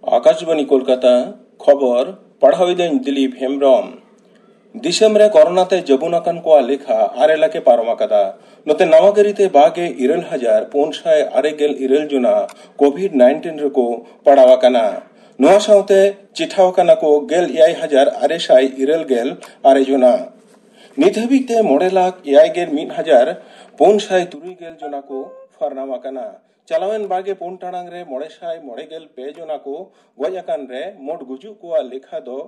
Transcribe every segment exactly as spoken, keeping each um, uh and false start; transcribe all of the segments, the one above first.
ᱟᱠᱟᱥᱵᱟᱬᱤ ᱠᱳᱞᱠᱟᱛᱟ, ᱠᱷᱚᱵᱚᱨ ᱯᱟᱲᱦᱟᱣ ᱮᱫᱟᱹᱧ ᱫᱤᱞᱤᱯ ᱦᱮᱢᱵᱨᱚᱢ᱾ ᱫᱤᱥᱚᱢ ᱨᱮ ᱠᱚᱨᱳᱱᱟ ᱛᱮ ᱡᱟᱹᱵᱩᱱ ᱟᱠᱟᱱ ᱠᱚᱣᱟᱜ ᱞᱮᱠᱷᱟ ᱟᱨᱮ ᱞᱟᱠᱷ ᱮ ᱯᱟᱨᱚᱢ ᱟᱠᱟᱫᱟ᱾ ᱱᱚᱛᱮ ᱱᱟᱣᱟ ᱜᱟᱹᱨᱤ ᱛᱮ ᱵᱟᱜᱮ ᱤᱨᱟᱹᱞ ᱦᱟᱡᱟᱨ ᱯᱩᱱ ᱥᱟᱭ ᱟᱨᱮ ᱜᱮᱞ ᱤᱨᱟᱹᱞ ᱡᱚᱱᱟ ᱠᱳᱵᱷᱤᱰ ᱱᱟᱭᱤᱱᱴᱤᱱ ᱨᱮᱠᱚ ᱯᱟᱲᱟᱣ ᱟᱠᱟᱱᱟ᱾ ᱱᱚᱣᱟ ᱥᱟᱶᱛᱮ ᱪᱤᱴᱷᱟᱹᱣ ᱟᱠᱟᱱᱟ ᱠᱚ ᱜᱮᱞ ᱮᱭᱟᱭ ᱦᱟᱡᱟᱨ ᱟᱨᱮ ᱥᱟᱭ ᱤᱨᱟᱹᱞ ᱜᱮᱞ ᱟᱨᱮ ᱡᱚᱱᱟ᱾ ᱱᱤᱛ ᱦᱟᱹᱵᱤᱡ ᱛᱮ ᱢᱚᱬᱮ ᱞᱟᱠᱷ ᱮᱭᱟᱭ ᱜᱮᱞ ᱢᱤᱫ ᱦᱟᱡᱟᱨ ᱯᱩᱱ ᱥᱟᱭ ᱛᱩᱨᱩᱭ ᱜᱮᱞ ᱡᱚᱱᱟ ᱠᱚ ᱯᱷᱟᱨᱱᱟᱣ ᱟᱠᱟᱱᱟ᱾ ᱪᱟᱞᱟᱣᱮᱱ ᱵᱟᱜᱮ ᱯᱩᱱ ᱴᱟᱲᱟᱝ ᱨᱮ ᱢᱚᱬᱮ ᱥᱟᱭ ᱢᱚᱬᱮ ᱜᱮᱞ ᱯᱮ ᱡᱚᱱᱟ ᱠᱚ ᱜᱚᱡ ᱟᱠᱟᱱ ᱨᱮ ᱢᱳᱴ ᱜᱩᱡᱩᱜ ᱠᱚᱣᱟᱜ ᱞᱮᱠᱷᱟ ᱫᱚ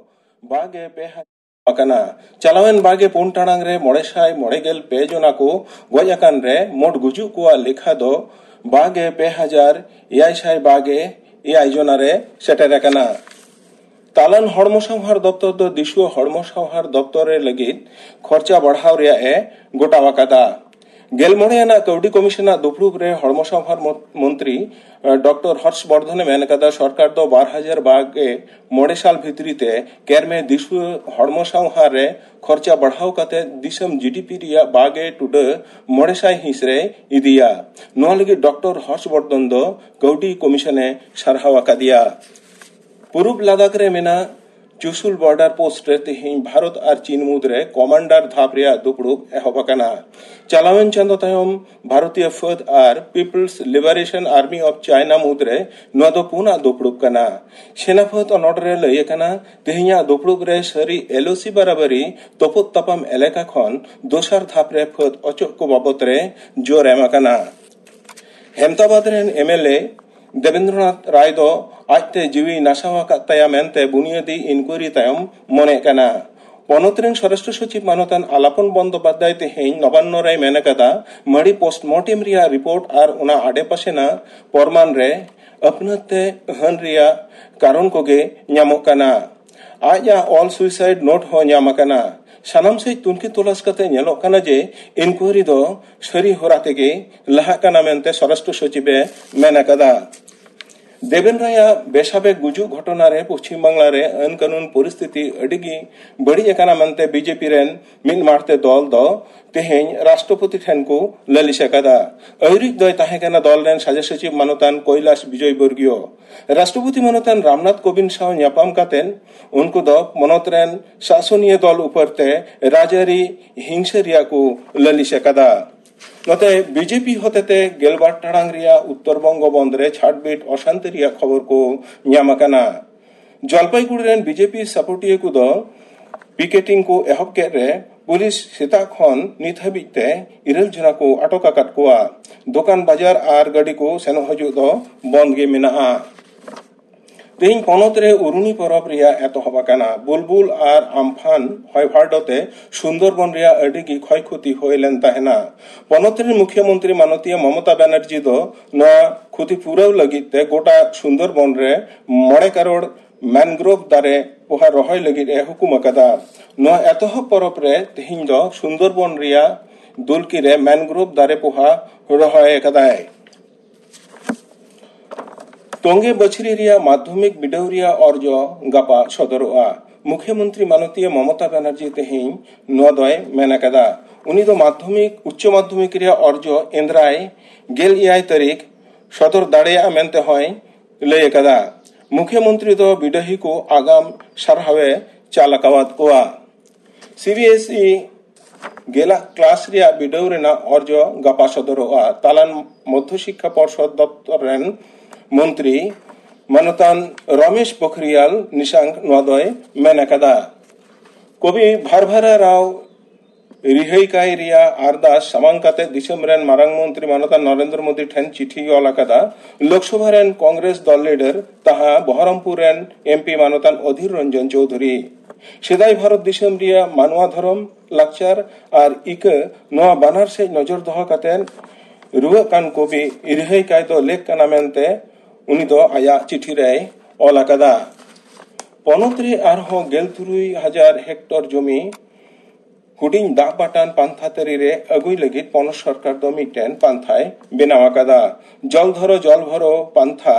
ᱵᱟᱜᱮ ᱯᱮ ᱦᱟᱡᱟᱨ ᱟᱠᱟᱱᱟ᱾ ᱪᱟᱞᱟᱣᱮᱱ ᱵᱟᱜᱮ ᱯᱩᱱ ᱴᱟᱲᱟᱝ ᱨᱮ ᱢᱚᱬᱮ ᱥᱟᱭ ᱢᱚᱬᱮ ᱜᱮᱞ ᱯᱮ ᱡᱚᱱᱟ ᱠᱚ ᱜᱚᱡ ᱟᱠᱟᱱ ᱨᱮ ᱢᱳᱴ ᱜᱩᱡᱩᱜ ᱠᱚᱣᱟᱜ ᱞᱮᱠᱷᱟ ᱫᱚ ᱵᱟᱜᱮ ᱯᱮ ᱦᱟᱡᱟᱨ ᱮᱭᱟᱭ ᱥᱟᱭ ᱵᱟᱜᱮ ᱮᱭᱟᱭ ᱡᱚᱱᱟ ᱨᱮ ᱥᱮᱴᱮᱨ ᱟᱠᱟᱱᱟ᱾ ᱛᱟᱞᱟᱱ ᱦᱚᱲᱢᱚ ᱥᱟᱶᱦᱟᱨ ᱫᱚᱯᱛᱚᱨ ᱫᱚ ᱫᱤᱥᱩᱣᱟᱹ ᱦᱚᱲᱢᱚ ᱥᱟᱶᱦᱟᱨ ᱫᱚᱯᱛᱚᱨ ᱨᱮ ᱞᱟᱹᱜᱤᱫ ᱠᱷᱚᱨᱪᱟ ᱵᱟᱲᱦᱟᱣ ᱨᱮᱭᱟᱜ ᱮ ᱜᱚᱴᱟᱣ ᱟᱠᱟᱫᱟ᱾ ᱜᱮᱞ ᱢᱚᱬᱮ ᱟᱱᱟᱜ ᱠᱟᱹᱣᱰᱤ ᱠᱚᱢᱤᱥᱚᱱᱟᱜ ᱫᱩᱯᱲᱩᱵ ᱨᱮ ᱦᱚᱲᱢᱚ ᱥᱟᱶᱦᱟᱨ ᱢᱚ-, ᱢᱚᱱᱛᱨᱤ, ᱰᱚᱠᱴᱚᱨ ᱦᱚᱨᱥ ᱵᱚᱨᱫᱷᱚᱱᱮ ᱢᱮᱱ ᱟᱠᱟᱫᱟ, ᱥᱚᱨᱠᱟᱨ ᱫᱚ ᱵᱟᱨ ᱦᱟᱡᱟᱨ ᱵᱟᱜᱮ ᱢᱚᱬᱮ ᱥᱟᱞ ᱵᱷᱤᱛᱨᱤ ᱛᱮ ᱠᱮᱨᱢᱮ ᱫᱤᱥᱩᱣᱟᱹ ᱦᱚᱲᱢᱚ ᱥᱟᱶᱦᱟᱨ ᱨᱮ ᱠᱷᱚᱨᱪᱟ ᱵᱟᱲᱦᱟᱣ ᱠᱟᱛᱮ ᱫᱤᱥᱚᱢ ᱡᱤᱰᱤᱯᱤ ᱨᱮᱭᱟᱜ ᱵᱟᱜᱮ ᱴᱩᱰᱟᱹ ᱢᱚᱬᱮ ᱥᱟᱭ ᱦᱤᱸᱥ ᱨᱮ ᱤᱫᱤᱭᱟ᱾ ᱱᱚᱣᱟ ᱞᱟᱹᱜᱤᱫ ᱰᱚᱠᱴᱚᱨ ᱦᱚᱨᱥ ᱵᱚᱨᱫᱷᱚᱱ ᱫᱚ ᱠᱟᱹᱣᱰᱤ ᱠᱚᱢᱤᱥᱚᱱᱮ ᱥᱟᱨᱦᱟᱣ ᱟᱠᱟᱫᱮᱭᱟ᱾ ᱯᱩᱨᱩᱵ ᱞᱟᱫᱟᱠᱷ ᱨᱮ ᱢᱮᱱᱟᱜ ᱪᱩᱥᱩᱞ ᱵᱚᱨᱰᱟᱨ ᱯᱳᱥᱴ ᱨᱮ ᱛᱮᱦᱮᱧ ᱵᱷᱟᱨᱚᱛ ᱟᱨ ᱪᱤᱱ ᱢᱩᱫᱽᱨᱮ ᱠᱚᱢᱟᱱᱰᱟᱨ ᱫᱷᱟᱯ ᱨᱮᱭᱟᱜ ᱫᱩᱯᱲᱩᱵ ᱮᱦᱚᱵ ᱟᱠᱟᱱᱟ᱾ ᱪᱟᱞᱟᱣᱮᱱ ᱪᱟᱸᱫᱚ ᱛᱟᱭᱚᱢ ᱵᱷᱟᱨᱚᱛᱤᱭᱚ ᱯᱷᱟᱹᱫ ᱟᱨ ᱯᱤᱯᱞᱥ ᱞᱤᱵᱟᱨᱮᱥᱚᱱ ᱟᱨᱢᱤ ᱚᱯᱷ ᱪᱟᱭᱱᱟ ᱢᱩᱫᱽᱨᱮ ᱱᱚᱣᱟ ᱫᱚ ᱯᱩᱱᱟᱜ ᱫᱩᱯᱲᱩᱵ ᱠᱟᱱᱟ᱾ ᱥᱮᱱᱟ ᱯᱷᱟᱹᱫ ᱚᱱᱚᱲ ᱨᱮ ᱞᱟᱹᱭ ᱟᱠᱟᱱᱟ, ᱛᱮᱦᱮᱧᱟᱜ ᱫᱩᱯᱲᱩᱵ ᱨᱮ ᱥᱟᱹᱨᱤ ᱮᱞ ᱳ ᱥᱤ ᱵᱟᱨᱟᱵᱟᱨᱤ ᱛᱚᱯᱚᱫ ᱛᱟᱯᱟᱢ ᱮᱞᱟᱠᱟ ᱠᱷᱚᱱ ᱫᱚᱥᱟᱨ ᱫᱷᱟᱯ ᱨᱮ ᱯᱷᱟᱹᱫ ᱚᱪᱚᱜ ᱠᱚ ᱵᱟᱵᱚᱛ ᱨᱮ ᱡᱳᱨ ᱮᱢ ᱟᱠᱟᱱᱟ᱾ ᱦᱮᱢᱛᱟᱵᱟᱫ ᱨᱮᱱ ᱮᱢ ᱮᱞ ᱮ ᱫᱮᱵᱮᱱᱫᱨᱚᱱᱟᱛᱷ ᱨᱟᱭ ᱫᱚ ᱟᱡᱛᱮ ᱡᱤᱣᱤ ᱱᱟᱥᱟᱣ ᱟᱠᱟᱫ ᱛᱟᱭᱟ ᱢᱮᱱᱛᱮ ᱵᱩᱱᱤᱭᱟᱹᱫᱤ ᱤᱱᱠᱩᱭᱟᱨᱤ ᱛᱟᱭᱚᱢ ᱢᱚᱱᱮᱜ ᱠᱟᱱᱟ᱾ ᱯᱚᱱᱚᱛ ᱨᱮᱱ ᱥᱚᱨᱟᱥᱴᱨᱚ ᱥᱚᱪᱤᱵᱽ ᱢᱟᱱᱚᱛᱟᱱ ᱟᱞᱟᱯᱚᱱ ᱵᱚᱱᱫᱚᱯᱟᱫᱽᱫᱟᱭ ᱛᱮᱦᱮᱧ ᱱᱚᱵᱟᱱᱱᱚ ᱨᱮᱭ ᱢᱮᱱ ᱟᱠᱟᱫᱟ, ᱢᱟᱹᱲᱤ ᱯᱳᱥᱴᱢᱚᱨᱴᱮᱢ ᱨᱮᱭᱟᱜ ᱨᱤᱯᱳᱨᱴ ᱟᱨ ᱚᱱᱟ ᱟᱰᱮᱯᱟᱥᱮᱱᱟᱜ ᱯᱚᱨᱢᱟᱱ ᱨᱮ ᱟᱹᱯᱱᱟᱹᱛ ᱛᱮ ᱦᱟᱹᱱ ᱨᱮᱭᱟᱜ ᱠᱟᱨᱚᱱ ᱠᱚᱜᱮ ᱧᱟᱢᱚᱜ ᱠᱟᱱᱟ᱾ ᱟᱡᱟᱜ ᱚᱞ ᱥᱩᱭᱥᱟᱭᱤᱰ ᱱᱳᱴ ᱦᱚᱸ ᱧᱟᱢ ᱟᱠᱟᱱᱟ᱾ ᱥᱟᱱᱟᱢ ᱥᱮᱫ ᱛᱩᱱᱠᱷᱤ ᱛᱚᱞᱟᱥ ᱠᱟᱛᱮ ᱧᱮᱞᱚᱜ ᱠᱟᱱᱟ ᱡᱮ ᱤᱱᱠᱩᱭᱟᱨᱤ ᱫᱚ ᱥᱟᱹᱨᱤ ᱦᱚᱨᱟ ᱛᱮᱜᱮ ᱞᱟᱦᱟᱜ ᱠᱟᱱᱟ ᱢᱮᱱᱛᱮ ᱥᱚᱨᱟᱥᱴᱨᱚ ᱥᱚᱪᱤᱵᱮ ᱢᱮᱱ ᱟᱠᱟᱫᱟ᱾ ᱫᱮᱵᱮᱱ ᱨᱟᱭᱟᱜ ᱵᱮᱥᱟᱵᱮ ᱜᱩᱡᱩᱜ ᱜᱷᱚᱴᱚᱱᱟ ᱨᱮ ᱯᱚᱪᱷᱤᱢ ᱵᱟᱝᱞᱟ ᱨᱮ ᱟᱹᱱ ᱠᱟᱹᱱᱩᱱ ᱯᱚᱨᱤᱥᱛᱷᱤᱛᱤ ᱟᱹᱰᱤ ᱜᱮ ᱵᱟᱹᱲᱤᱡ ᱟᱠᱟᱱᱟ ᱢᱮᱱᱛᱮ ᱵᱤᱡᱮᱯᱤ ᱨᱮᱱ ᱢᱤᱫ ᱢᱟᱲᱛᱮ ᱫᱚᱞ ᱫᱚ ᱛᱮᱦᱮᱧ ᱨᱟᱥᱴᱨᱚᱯᱚᱛᱤ ᱴᱷᱮᱱ ᱠᱚ ᱞᱟᱹᱞᱤᱥ ᱟᱠᱟᱫᱟ᱾ ᱟᱹᱭᱩᱨᱤᱡ ᱫᱚᱭ ᱛᱟᱦᱮᱸ ᱠᱟᱱᱟ ᱫᱚᱞ ᱨᱮᱱ ᱥᱟᱡᱟ ᱥᱚᱪᱤᱵ ᱢᱟᱱᱚᱛᱟᱱ ᱠᱳᱭᱞᱟᱥ ᱵᱤᱡᱚᱭ ᱵᱚᱨᱜᱤᱭᱚ᱾ ᱨᱟᱥᱴᱨᱚᱯᱚᱛᱤ ᱢᱟᱱᱚᱛᱟᱱ ᱨᱟᱢᱱᱟᱛᱷ ᱠᱳᱵᱤᱱᱫ ᱥᱟᱶ ᱧᱟᱯᱟᱢ ᱠᱟᱛᱮ ᱩᱱᱠᱩ ᱫᱚ ᱯᱚᱱᱚᱛ ᱨᱮᱱ ᱥᱟᱥᱚᱱᱤᱭᱟᱹ ᱫᱚᱞ ᱩᱯᱚᱨ ᱛᱮ ᱨᱟᱡᱽᱟᱹᱨᱤ ᱦᱤᱝᱥᱟᱹ ᱨᱮᱭᱟᱜ ᱠᱚ ᱞᱟᱹᱞᱤᱥ ᱟᱠᱟᱫᱟ᱾ ᱱᱚᱛᱮ ᱵᱤᱡᱮᱯᱤ ᱦᱚᱛᱮᱛᱮ ᱜᱮᱞᱵᱟᱨ ᱴᱟᱲᱟᱝ ᱨᱮᱭᱟᱜ ᱩᱛᱛᱚᱨ ᱵᱚᱝᱜᱚ ᱵᱚᱱᱫ ᱨᱮ ᱪᱷᱟᱴᱵᱤᱴ ᱚᱥᱟᱱᱛᱤ ᱨᱮᱭᱟᱜ ᱠᱷᱚᱵᱚᱨ ᱠᱚ ᱧᱟᱢ ᱟᱠᱟᱱᱟ᱾ ᱡᱚᱞᱯᱟᱭᱜᱩᱲᱤ ᱨᱮᱱ ᱵᱤᱡᱮᱯᱤ ᱥᱟᱯᱚᱨᱴᱤᱭᱟᱹ ᱠᱚᱫᱚ ᱯᱤᱠᱮᱴᱤᱝ ᱠᱚ ᱮᱦᱚᱵ ᱠᱮᱫ ᱨᱮ ᱯᱩᱞᱤᱥ ᱥᱮᱛᱟᱜ ᱠᱷᱚᱱ ᱱᱤᱛ ᱦᱟᱹᱵᱤᱡ ᱛᱮ ᱤᱨᱟᱹᱞ ᱡᱚᱱᱟ ᱠᱚ ᱟᱴᱚᱠ ᱟᱠᱟᱫ ᱠᱚᱣᱟ᱾ ᱫᱚᱠᱟᱱ ᱵᱟᱡᱟᱨ ᱟᱨ ᱜᱟᱹᱰᱤ ᱠᱚ ᱥᱮᱱᱚᱜ ᱦᱤᱡᱩᱜ ᱫᱚ ᱵᱚᱱᱫ ᱜᱮ ᱢᱮᱱᱟᱜᱼᱟ᱾ ᱛᱮᱦᱮᱧ ᱯᱚᱱᱚᱛ ᱨᱮ ᱩᱨᱩᱱᱤ ᱯᱚᱨᱚᱵᱽ ᱨᱮᱭᱟᱜ ᱮᱛᱚᱦᱚᱵ ᱟᱠᱟᱱᱟ᱾ ᱵᱩᱞᱵᱩᱞ ᱟᱨ ᱟᱢᱯᱷᱟᱱ ᱦᱚᱭ ᱵᱷᱟᱨᱰᱚ ᱛᱮ ᱥᱩᱱᱫᱚᱨᱵᱚᱱ ᱨᱮᱭᱟᱜ ᱟᱹᱰᱤ ᱜᱮ ᱠᱷᱚᱭ ᱠᱷᱚᱛᱤ ᱦᱩᱭ ᱞᱮᱱ ᱛᱟᱦᱮᱱᱟ᱾ ᱯᱚᱱᱚᱛ ᱨᱮᱱ ᱢᱩᱠᱷᱭᱟᱹ ᱢᱚᱱᱛᱨᱤ ᱢᱟᱱᱚᱛᱤᱭᱟᱹ ᱢᱚᱢᱚᱛᱟ ᱵᱟᱱᱟᱨᱡᱤ ᱫᱚ ᱱᱚᱣᱟ ᱠᱷᱚᱛᱤ ᱯᱩᱨᱟᱹᱣ ᱞᱟᱹᱜᱤᱫ ᱛᱮ ᱜᱚᱴᱟ ᱥᱩᱱᱫᱚᱨᱵᱚᱱ ᱨᱮ ᱢᱚᱬᱮ ᱠᱟᱨᱳᱲ ᱢᱮᱱᱜᱨᱳᱵᱷ ᱫᱟᱨᱮ ᱯᱚᱦᱟ ᱨᱚᱦᱚᱭ ᱞᱟᱹᱜᱤᱫ ᱮ ᱦᱩᱠᱩᱢ ᱟᱠᱟᱫᱟ᱾ ᱱᱚᱣᱟ ᱮᱛᱚᱦᱚᱵ ᱯᱚᱨᱚᱵᱽ ᱨᱮ ᱛᱮᱦᱮᱧ ᱫᱚ ᱥᱩᱱᱫᱚᱨᱵᱚᱱ ᱨᱮᱭᱟᱜ ᱫᱩᱞᱠᱤ ᱨᱮ ᱢᱮᱱᱜᱨᱳᱵᱷ ᱫᱟᱨᱮ ᱯᱚᱦᱟ ᱨᱚᱦᱚᱭ ᱟᱠᱟᱫᱟᱭ᱾ ᱛᱚᱝᱜᱮ ᱵᱟᱹᱪᱷᱨᱤ ᱨᱮᱭᱟᱜ ᱢᱟᱫᱽᱫᱷᱚᱢᱤᱠ ᱵᱤᱰᱟᱹᱣ ᱨᱮᱭᱟᱜ ᱚᱨᱡᱚ ᱜᱟᱯᱟ ᱥᱚᱫᱚᱨᱚᱜᱼᱟ᱾ ᱢᱩᱠᱷᱭᱟᱹᱢᱚᱱᱛᱨᱤ ᱢᱟᱱᱚᱛᱤᱭᱟᱹ ᱢᱚᱢᱚᱛᱟ ᱵᱟᱱᱟᱨᱡᱤ ᱛᱮᱦᱮᱧ ᱱᱚᱣᱟ ᱫᱚᱭ ᱢᱮᱱ ᱟᱠᱟᱫᱟ᱾ ᱩᱱᱤ ᱫᱚ ᱢᱟᱫᱽᱫᱷᱚᱢᱤᱠ, ᱩᱪᱪᱚ ᱢᱟᱫᱽᱫᱷᱚᱢᱤᱠ ᱨᱮᱭᱟᱜ ᱚᱨᱡᱚ ᱮᱱᱫᱨᱟᱭ ᱜᱮᱞ ᱮᱭᱟᱭ ᱛᱟᱹᱨᱤᱠᱷ ᱥᱚᱫᱚᱨ ᱫᱟᱲᱮᱭᱟᱜᱼᱟ ᱢᱮᱱᱛᱮ ᱦᱚᱸᱭ ᱞᱟᱹᱭ ᱟᱠᱟᱫᱟ᱾ ᱢᱩᱠᱷᱭᱟᱹᱢᱚᱱᱛᱨᱤ ᱫᱚ ᱵᱤᱰᱟᱹᱦᱤ ᱠᱚ ᱟᱜᱟᱢ ᱥᱟᱨᱦᱟᱣᱮ ᱪᱟᱞ ᱟᱠᱟᱣᱟᱫ ᱠᱚᱣᱟ᱾ ᱥᱤ ᱵᱤ ᱮᱥ ᱤ ᱜᱮᱞᱟᱜ ᱠᱞᱟᱥ ᱨᱮᱭᱟᱜ ᱵᱤᱰᱟᱹᱣ ᱨᱮᱱᱟᱜ ᱚᱨᱡᱚ ᱜᱟᱯᱟ ᱥᱚᱫᱚᱨᱚᱜᱼᱟ᱾ ᱛᱟᱞᱟᱱ ᱢᱚᱫᱽᱫᱷᱚ ᱥᱤᱠᱠᱷᱟ ᱯᱚᱨᱥᱚᱫ ᱫᱚᱯᱛᱚᱨ ᱨᱮᱱ ᱢᱚᱱᱛᱨᱤ ᱢᱟᱱᱚᱛᱟᱱ ᱨᱚᱢᱮᱥ ᱯᱳᱠᱷᱨᱤᱭᱟᱞ ᱱᱤᱥᱟᱝᱠ ᱱᱚᱣᱟ ᱫᱚᱭ ᱢᱮᱱ ᱟᱠᱟᱫᱟ᱾ ᱠᱚᱵᱤ ᱵᱷᱟᱨᱵᱷᱟᱨᱟ ᱨᱟᱣ ᱨᱤᱦᱟᱹᱭ ᱠᱟᱭ ᱨᱮᱭᱟᱜ ᱟᱨᱫᱟᱥ ᱥᱟᱢᱟᱝ ᱠᱟᱛᱮ ᱫᱤᱥᱚᱢ ᱨᱮᱱ ᱢᱟᱨᱟᱝ ᱢᱚᱱᱛᱨᱤ ᱢᱟᱱᱚᱛᱟᱱ ᱱᱚᱨᱮᱱᱫᱨᱚ ᱢᱳᱫᱤ ᱴᱷᱮᱱ ᱪᱤᱴᱷᱤ ᱚᱞ ᱟᱠᱟᱫᱟ᱾ ᱞᱳᱠᱥᱚᱵᱷᱟ ᱨᱮᱱ ᱠᱚᱝᱜᱨᱮᱥ ᱫᱚᱞ ᱞᱤᱰᱟᱨ ᱛᱟᱦᱟ ᱵᱚᱦᱚᱨᱚᱢᱯᱩᱨ ᱨᱮᱱ ᱮᱢ ᱯᱤ ᱢᱟᱱᱚᱛᱟᱱ ᱚᱫᱷᱤᱨ ᱨᱚᱧᱡᱚᱱ ᱪᱳᱣᱫᱷᱩᱨᱤ᱾ ᱥᱮᱫᱟᱭ ᱵᱷᱟᱨᱚᱛ ᱫᱤᱥᱚᱢ ᱨᱮᱭᱟᱜ ᱢᱟᱱᱣᱟ ᱫᱷᱚᱨᱚᱢ, ᱞᱟᱠᱪᱟᱨ ᱟᱨ ᱤᱠᱟᱹ ᱱᱚᱣᱟ ᱵᱟᱱᱟᱨ ᱥᱮᱫ ᱱᱚᱡᱚᱨ ᱫᱚᱦᱚ ᱠᱟᱛᱮ ᱨᱩᱣᱟᱹᱜ ᱠᱟᱱ ᱠᱚᱵᱤ ᱨᱤᱦᱟᱹᱭ ᱠᱟᱭ ᱫᱚ ᱞᱮᱠ ᱠᱟᱱᱟ ᱢᱮᱱᱛᱮ ᱩᱱᱤ ᱫᱚ ᱟᱭᱟᱜ ᱪᱤᱴᱷᱤ ᱨᱮᱭ ᱚᱞ ᱟᱠᱟᱫᱟ᱾ ᱯᱚᱱᱚᱛ ᱨᱮ ᱟᱨᱦᱚᱸ ᱜᱮᱞ ᱛᱩᱨᱩᱭ ᱦᱟᱡᱟᱨ ᱦᱮᱠᱴᱚᱨ ᱡᱚᱢᱤ ᱦᱩᱰᱤᱧ ᱫᱟᱜ ᱵᱟᱴᱟᱱ ᱯᱟᱱᱛᱷᱟ ᱛᱟᱹᱨᱤ ᱨᱮ ᱟᱹᱜᱩᱭ ᱞᱟᱹᱜᱤᱫ ᱯᱚᱱᱚᱛ ᱥᱚᱨᱠᱟᱨ ᱫᱚ ᱢᱤᱫᱴᱮᱱ ᱯᱟᱱᱛᱷᱟᱭ ᱵᱮᱱᱟᱣ ᱟᱠᱟᱫᱟ᱾ ᱡᱚᱞ ᱫᱷᱚᱨᱚ ᱡᱚᱞ ᱵᱷᱚᱨᱚ ᱯᱟᱱᱛᱷᱟ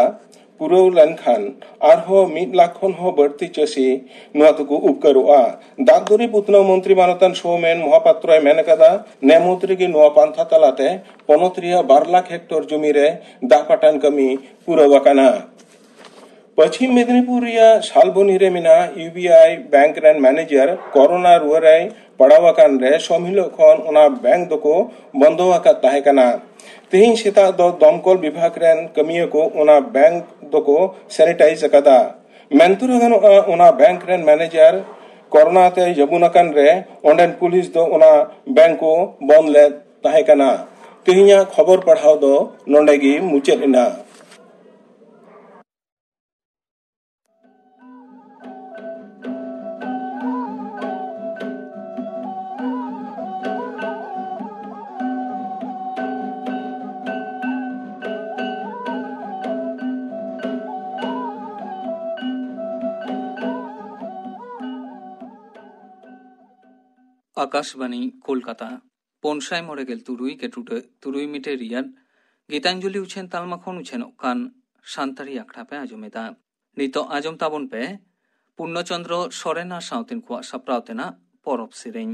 ᱯᱩᱨᱟᱹᱣ ᱞᱮᱱᱠᱷᱟᱱ ᱟᱨᱦᱚᱸ ᱢᱤᱫ ᱞᱟᱠᱷ ᱠᱷᱚᱱ ᱦᱚᱸ ᱵᱟᱹᱲᱛᱤ ᱪᱟᱹᱥᱤ ᱱᱚᱣᱟ ᱛᱮᱠᱚ ᱩᱯᱠᱟᱹᱨᱚᱜᱼᱟ᱾ ᱫᱟᱜ ᱫᱩᱨᱤᱵ ᱩᱛᱱᱟᱹᱣ ᱢᱚᱱᱛᱨᱤ ᱢᱟᱱᱚᱛᱟᱱ ᱥᱳᱢᱮᱱ ᱢᱚᱦᱟᱯᱟᱛᱨᱚᱭ ᱢᱮᱱ ᱟᱠᱟᱫᱟ, ᱱᱮ ᱢᱩᱫᱽ ᱨᱮᱜᱮ ᱱᱚᱣᱟ ᱯᱟᱱᱛᱷᱟ ᱛᱟᱞᱟᱛᱮ ᱯᱚᱱᱚᱛ ᱨᱮᱭᱟᱜ ᱵᱟᱨ ᱞᱟᱠᱷ ᱦᱮᱠᱴᱚᱨ ᱡᱚᱢᱤ ᱨᱮ ᱫᱟᱜ ᱯᱟᱴᱟᱱ ᱠᱟᱹᱢᱤ ᱯᱩᱨᱟᱹᱣ ᱟᱠᱟᱱᱟ᱾ ᱯᱚᱪᱷᱤᱢ ᱢᱮᱫᱤᱱᱤᱯᱩᱨ ᱨᱮᱭᱟᱜ ᱥᱟᱞᱵᱚᱱᱤ ᱨᱮ ᱢᱮᱱᱟᱜ ᱭᱩ ᱵᱤ ᱟᱭ ᱵᱮᱝᱠ ᱨᱮᱱ ᱢᱮᱱᱮᱡᱟᱨ ᱠᱳᱨᱳᱱᱟ ᱨᱩᱣᱟᱹ ᱨᱮᱭ ᱯᱟᱲᱟᱣ ᱟᱠᱟᱱ ᱨᱮ ᱥᱚᱢ ᱦᱤᱞᱳᱜ ᱠᱷᱚᱱ ᱚᱱᱟ ᱵᱮᱝᱠ ᱫᱚᱠᱚ ᱵᱚᱱᱫᱚ ᱟᱠᱟᱫ ᱛᱟᱦᱮᱸ ᱠᱟᱱᱟ᱾ ᱛᱮᱦᱮᱧ ᱥᱮᱛᱟᱜ ᱫᱚ ᱫᱚᱢᱠᱚᱞ ᱵᱤᱵᱷᱟᱜᱽ ᱨᱮᱱ ᱠᱟᱹᱢᱤᱭᱟᱹ ᱠᱚ ᱚᱱᱟ ᱵᱮᱝᱠ ᱫᱚᱠᱚ ᱥᱮᱱᱤᱴᱟᱭᱤᱡᱽ ᱟᱠᱟᱫᱟ᱾ ᱢᱮᱱ ᱛᱚᱨᱟ ᱜᱟᱱᱚᱜᱼᱟ, ᱚᱱᱟ ᱵᱮᱝᱠ ᱨᱮᱱ ᱢᱮᱱᱮᱡᱟᱨ ᱠᱳᱨᱳᱱᱟ ᱛᱮᱭ ᱡᱟᱹᱵᱩᱱ ᱟᱠᱟᱱ ᱨᱮ ᱚᱸᱰᱮᱱ ᱯᱩᱞᱤᱥ ᱫᱚ ᱚᱱᱟ ᱵᱮᱝᱠ ᱠᱚ ᱵᱚᱱᱫ ᱞᱮᱫ ᱛᱟᱦᱮᱸ ᱠᱟᱱᱟ᱾ ᱛᱮᱦᱮᱧᱟᱜ ᱠᱷᱚᱵᱚᱨ ᱯᱟᱲᱦᱟᱣ ᱫᱚ ᱱᱚᱰᱮ ᱜᱮ ᱢᱩᱪᱟᱹᱫ ᱮᱱᱟ᱾ ᱟᱠᱟᱥᱵᱟᱱᱤ, ᱠᱳᱞᱠᱟᱛᱟ᱾ ᱯᱩᱱ ᱥᱟᱭ ᱢᱚᱬᱮ ᱜᱮᱞ ᱛᱩᱨᱩᱭ ᱜᱮ ᱴᱩᱰᱟᱹᱜ ᱛᱩᱨᱩᱭ ᱢᱤᱴᱟᱨ ᱨᱮᱭᱟᱜ ᱜᱤᱛᱟᱧᱡᱚᱞᱤ ᱩᱪᱷᱟᱹᱱ ᱛᱟᱞᱢᱟ ᱠᱷᱚᱱ ᱩᱪᱷᱟᱹᱱᱚᱜ ᱠᱟᱱ ᱥᱟᱱᱛᱟᱲᱤ ᱟᱠᱷᱲᱟ ᱯᱮ ᱟᱸᱡᱚᱢᱮᱫᱟ᱾ ᱱᱤᱛᱚᱜ ᱟᱸᱡᱚᱢ ᱛᱟᱵᱚᱱ ᱯᱮ ᱯᱩᱨᱱᱚᱪᱚᱱᱫᱨᱚ ᱥᱚᱨᱮᱱ ᱟᱨ ᱥᱟᱶᱛᱮᱱ ᱠᱚᱣᱟᱜ ᱥᱟᱯᱲᱟᱣ ᱛᱮᱱᱟᱜ ᱯᱚᱨᱚᱵᱽ ᱥᱮᱨᱮᱧ᱾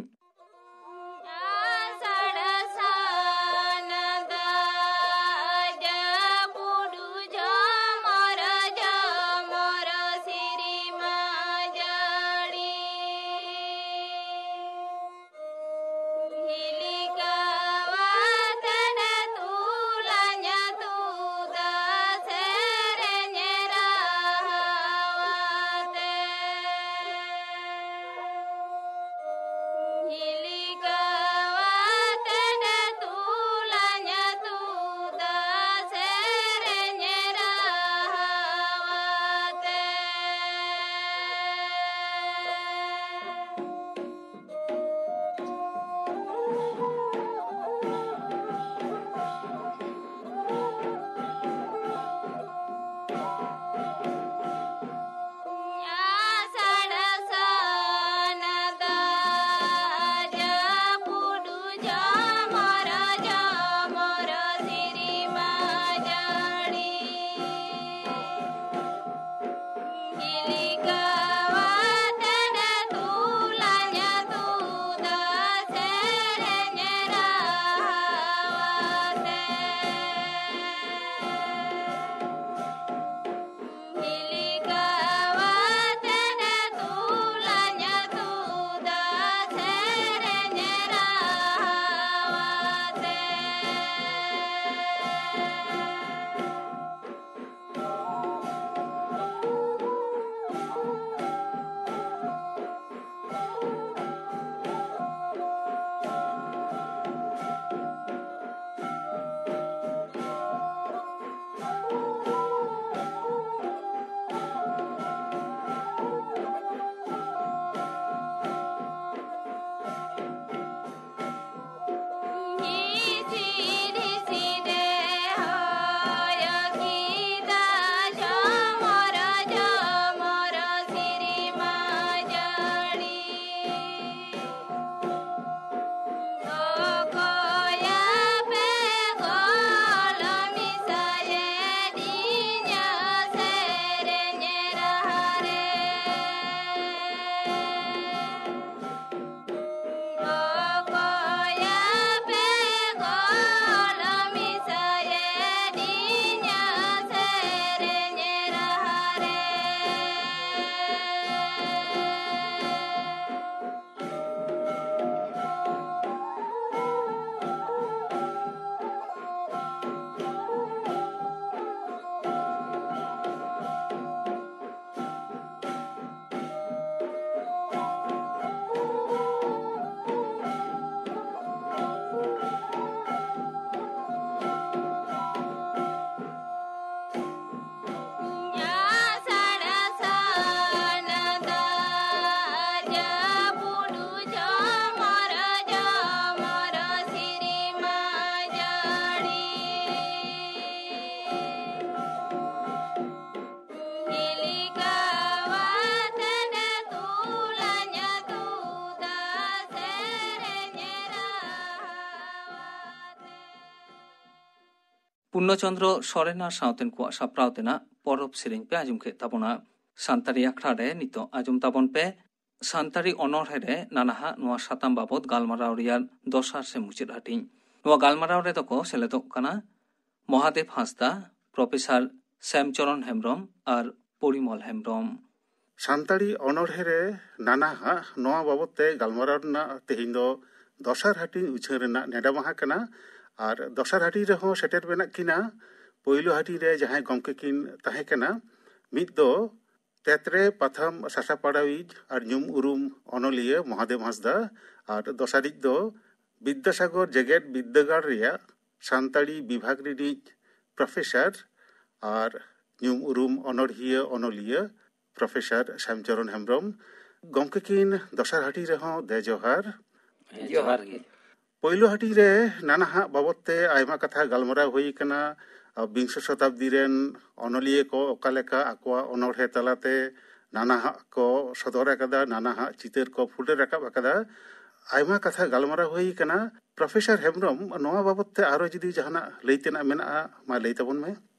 ᱯᱩᱨᱱᱚ ᱪᱚᱸᱫᱽᱨᱚ ᱥᱚᱨᱮᱱ ᱟᱨ ᱥᱟᱶᱛᱮᱱ ᱠᱚᱣᱟᱜ ᱥᱟᱯᱲᱟᱣ ᱛᱮᱱᱟᱜ ᱯᱚᱨᱚᱵᱽ ᱥᱮᱨᱮᱧ ᱯᱮ ᱟᱸᱡᱚᱢ ᱠᱮᱫ ᱛᱟᱵᱚᱱᱟ᱾ ᱥᱟᱱᱛᱟᱲᱤ ᱟᱠᱷᱲᱟ ᱨᱮ ᱱᱤᱛᱚᱜ ᱟᱸᱡᱚᱢ ᱛᱟᱵᱚᱱ ᱯᱮ ᱥᱟᱱᱛᱟᱲᱤ ᱚᱱᱚᱬᱦᱮ ᱨᱮ ᱱᱟᱱᱟᱦᱟᱜ ᱱᱚᱣᱟ ᱥᱟᱛᱟᱢ ᱵᱟᱵᱚᱛ ᱜᱟᱞᱢᱟᱨᱟᱣ ᱨᱮᱭᱟᱜ ᱫᱚᱥᱟᱨ ᱥᱮ ᱢᱩᱪᱟᱹᱫ ᱦᱟᱹᱴᱤᱧ᱾ ᱱᱚᱣᱟ ᱜᱟᱞᱢᱟᱨᱟᱣ ᱨᱮᱫᱚ ᱠᱚ ᱥᱮᱞᱮᱫᱚᱜ ᱠᱟᱱᱟ ᱢᱚᱦᱟᱫᱮᱵ ᱦᱟᱸᱥᱫᱟ, ᱯᱨᱚᱯᱷᱮᱥᱚᱨ ᱥᱭᱟᱢᱪᱚᱨᱚᱱ ᱦᱮᱢᱵᱽᱨᱚᱢ ᱟᱨ ᱯᱚᱨᱤᱢᱚᱞ ᱦᱮᱢᱵᱽᱨᱚᱢ᱾ ᱥᱟᱱᱛᱟᱲᱤ ᱚᱱᱚᱬᱦᱮ ᱨᱮ ᱱᱟᱱᱟᱦᱟᱜ ᱱᱚᱣᱟ ᱵᱟᱵᱚᱛ ᱛᱮ ᱜᱟᱞᱢᱟᱨᱟᱣ ᱨᱮᱱᱟᱜ ᱛᱮᱦᱮᱧ ᱫᱚ ᱫᱚᱥᱟᱨ ᱦᱟᱹᱴᱤᱧ ᱩᱪᱷᱟᱹᱱ ᱨᱮᱱᱟᱜ ᱱᱮᱰᱟ ᱢᱟᱦᱟ ᱠᱟᱱᱟ᱾ ᱟᱨ ᱫᱚᱥᱟᱨ ᱦᱟᱹᱴᱤᱧ ᱨᱮᱦᱚᱸ ᱥᱮᱴᱮᱨ ᱢᱮᱱᱟᱜ ᱠᱤᱱᱟ᱾ ᱯᱳᱭᱞᱳ ᱦᱟᱹᱴᱤᱧ ᱨᱮ ᱡᱟᱦᱟᱸᱭ ᱜᱚᱢᱠᱮ ᱠᱤᱱ ᱛᱟᱦᱮᱸ ᱠᱟᱱᱟ, ᱢᱤᱫ ᱫᱚ ᱛᱮᱛᱨᱮ ᱯᱟᱛᱷᱟᱢ ᱥᱟᱥᱟᱯᱟᱲᱟᱣᱤᱡ ᱟᱨ ᱧᱩᱢ ᱩᱨᱩᱢ ᱚᱱᱚᱞᱤᱭᱟᱹ ᱢᱚᱦᱟᱫᱮᱵ ᱦᱟᱸᱥᱫᱟ, ᱟᱨ ᱫᱚᱥᱟᱨᱤᱡ ᱫᱚ ᱵᱤᱫᱽᱫᱟᱥᱟᱜᱚᱨ ᱡᱮᱜᱮᱛ ᱵᱤᱨᱫᱟᱹᱜᱟᱲ ᱨᱮᱭᱟᱜ ᱥᱟᱱᱛᱟᱲᱤ ᱵᱤᱵᱷᱟᱜᱽ ᱨᱤᱱᱤᱡ ᱯᱨᱚᱯᱷᱮᱥᱚᱨ ᱟᱨ ᱧᱩᱢ ᱩᱨᱩᱢ ᱚᱱᱚᱬᱦᱤᱭᱟᱹ ᱚᱱᱚᱞᱤᱭᱟᱹ ᱯᱨᱚᱯᱷᱮᱥᱚᱨ ᱥᱭᱟᱢᱪᱚᱨᱚᱱ ᱦᱮᱢᱵᱽᱨᱚᱢ᱾ ᱜᱚᱢᱠᱮ ᱠᱤᱱ ᱫᱚᱥᱟᱨ ᱦᱟᱹᱴᱤᱧ ᱨᱮᱦᱚᱸ ᱫᱮ ᱡᱚᱦᱟᱨ᱾ ᱦᱮᱸ, ᱡᱚᱦᱟᱨ ᱜᱮ᱾ ᱯᱳᱭᱞᱳ ᱦᱟᱹᱴᱤᱧ ᱨᱮ ᱱᱟᱱᱟᱦᱟᱜ ᱵᱟᱵᱚᱛ ᱛᱮ ᱟᱭᱢᱟ ᱠᱟᱛᱷᱟ ᱜᱟᱞᱢᱟᱨᱟᱣ ᱦᱩᱭ ᱟᱠᱟᱱᱟ᱾ ᱵᱤᱝᱥᱚ ᱥᱚᱛᱟᱵᱫᱤ ᱨᱮᱱ ᱚᱱᱚᱞᱤᱭᱟᱹ ᱠᱚ ᱚᱠᱟ ᱞᱮᱠᱟ ᱟᱠᱚᱣᱟᱜ ᱚᱱᱚᱬᱦᱮ ᱛᱟᱞᱟᱛᱮ ᱱᱟᱱᱟᱦᱟᱜ ᱠᱚ ᱥᱚᱫᱚᱨ ᱟᱠᱟᱫᱟ, ᱱᱟᱱᱟᱦᱟᱜ ᱪᱤᱛᱟᱹᱨ ᱠᱚ ᱯᱷᱩᱴᱮᱞ ᱨᱟᱠᱟᱵ ᱟᱠᱟᱫᱟ᱾ ᱟᱭᱢᱟ ᱠᱟᱛᱷᱟ ᱜᱟᱞᱢᱟᱨᱟᱣ ᱦᱩᱭ ᱟᱠᱟᱱᱟ᱾ ᱯᱨᱚᱯᱷᱮᱥᱚᱨ ᱦᱮᱢᱵᱽᱨᱚᱢ, ᱱᱚᱣᱟ ᱵᱟᱵᱚᱛ ᱛᱮ ᱟᱨᱚ ᱡᱩᱫᱤ ᱡᱟᱦᱟᱱᱟᱜ ᱞᱟᱹᱭ ᱛᱮᱱᱟᱜ ᱢᱮᱱᱟᱜᱼᱟ, ᱢᱟ ᱞᱟᱹᱭ ᱛᱟᱵᱚᱱ ᱢᱮ᱾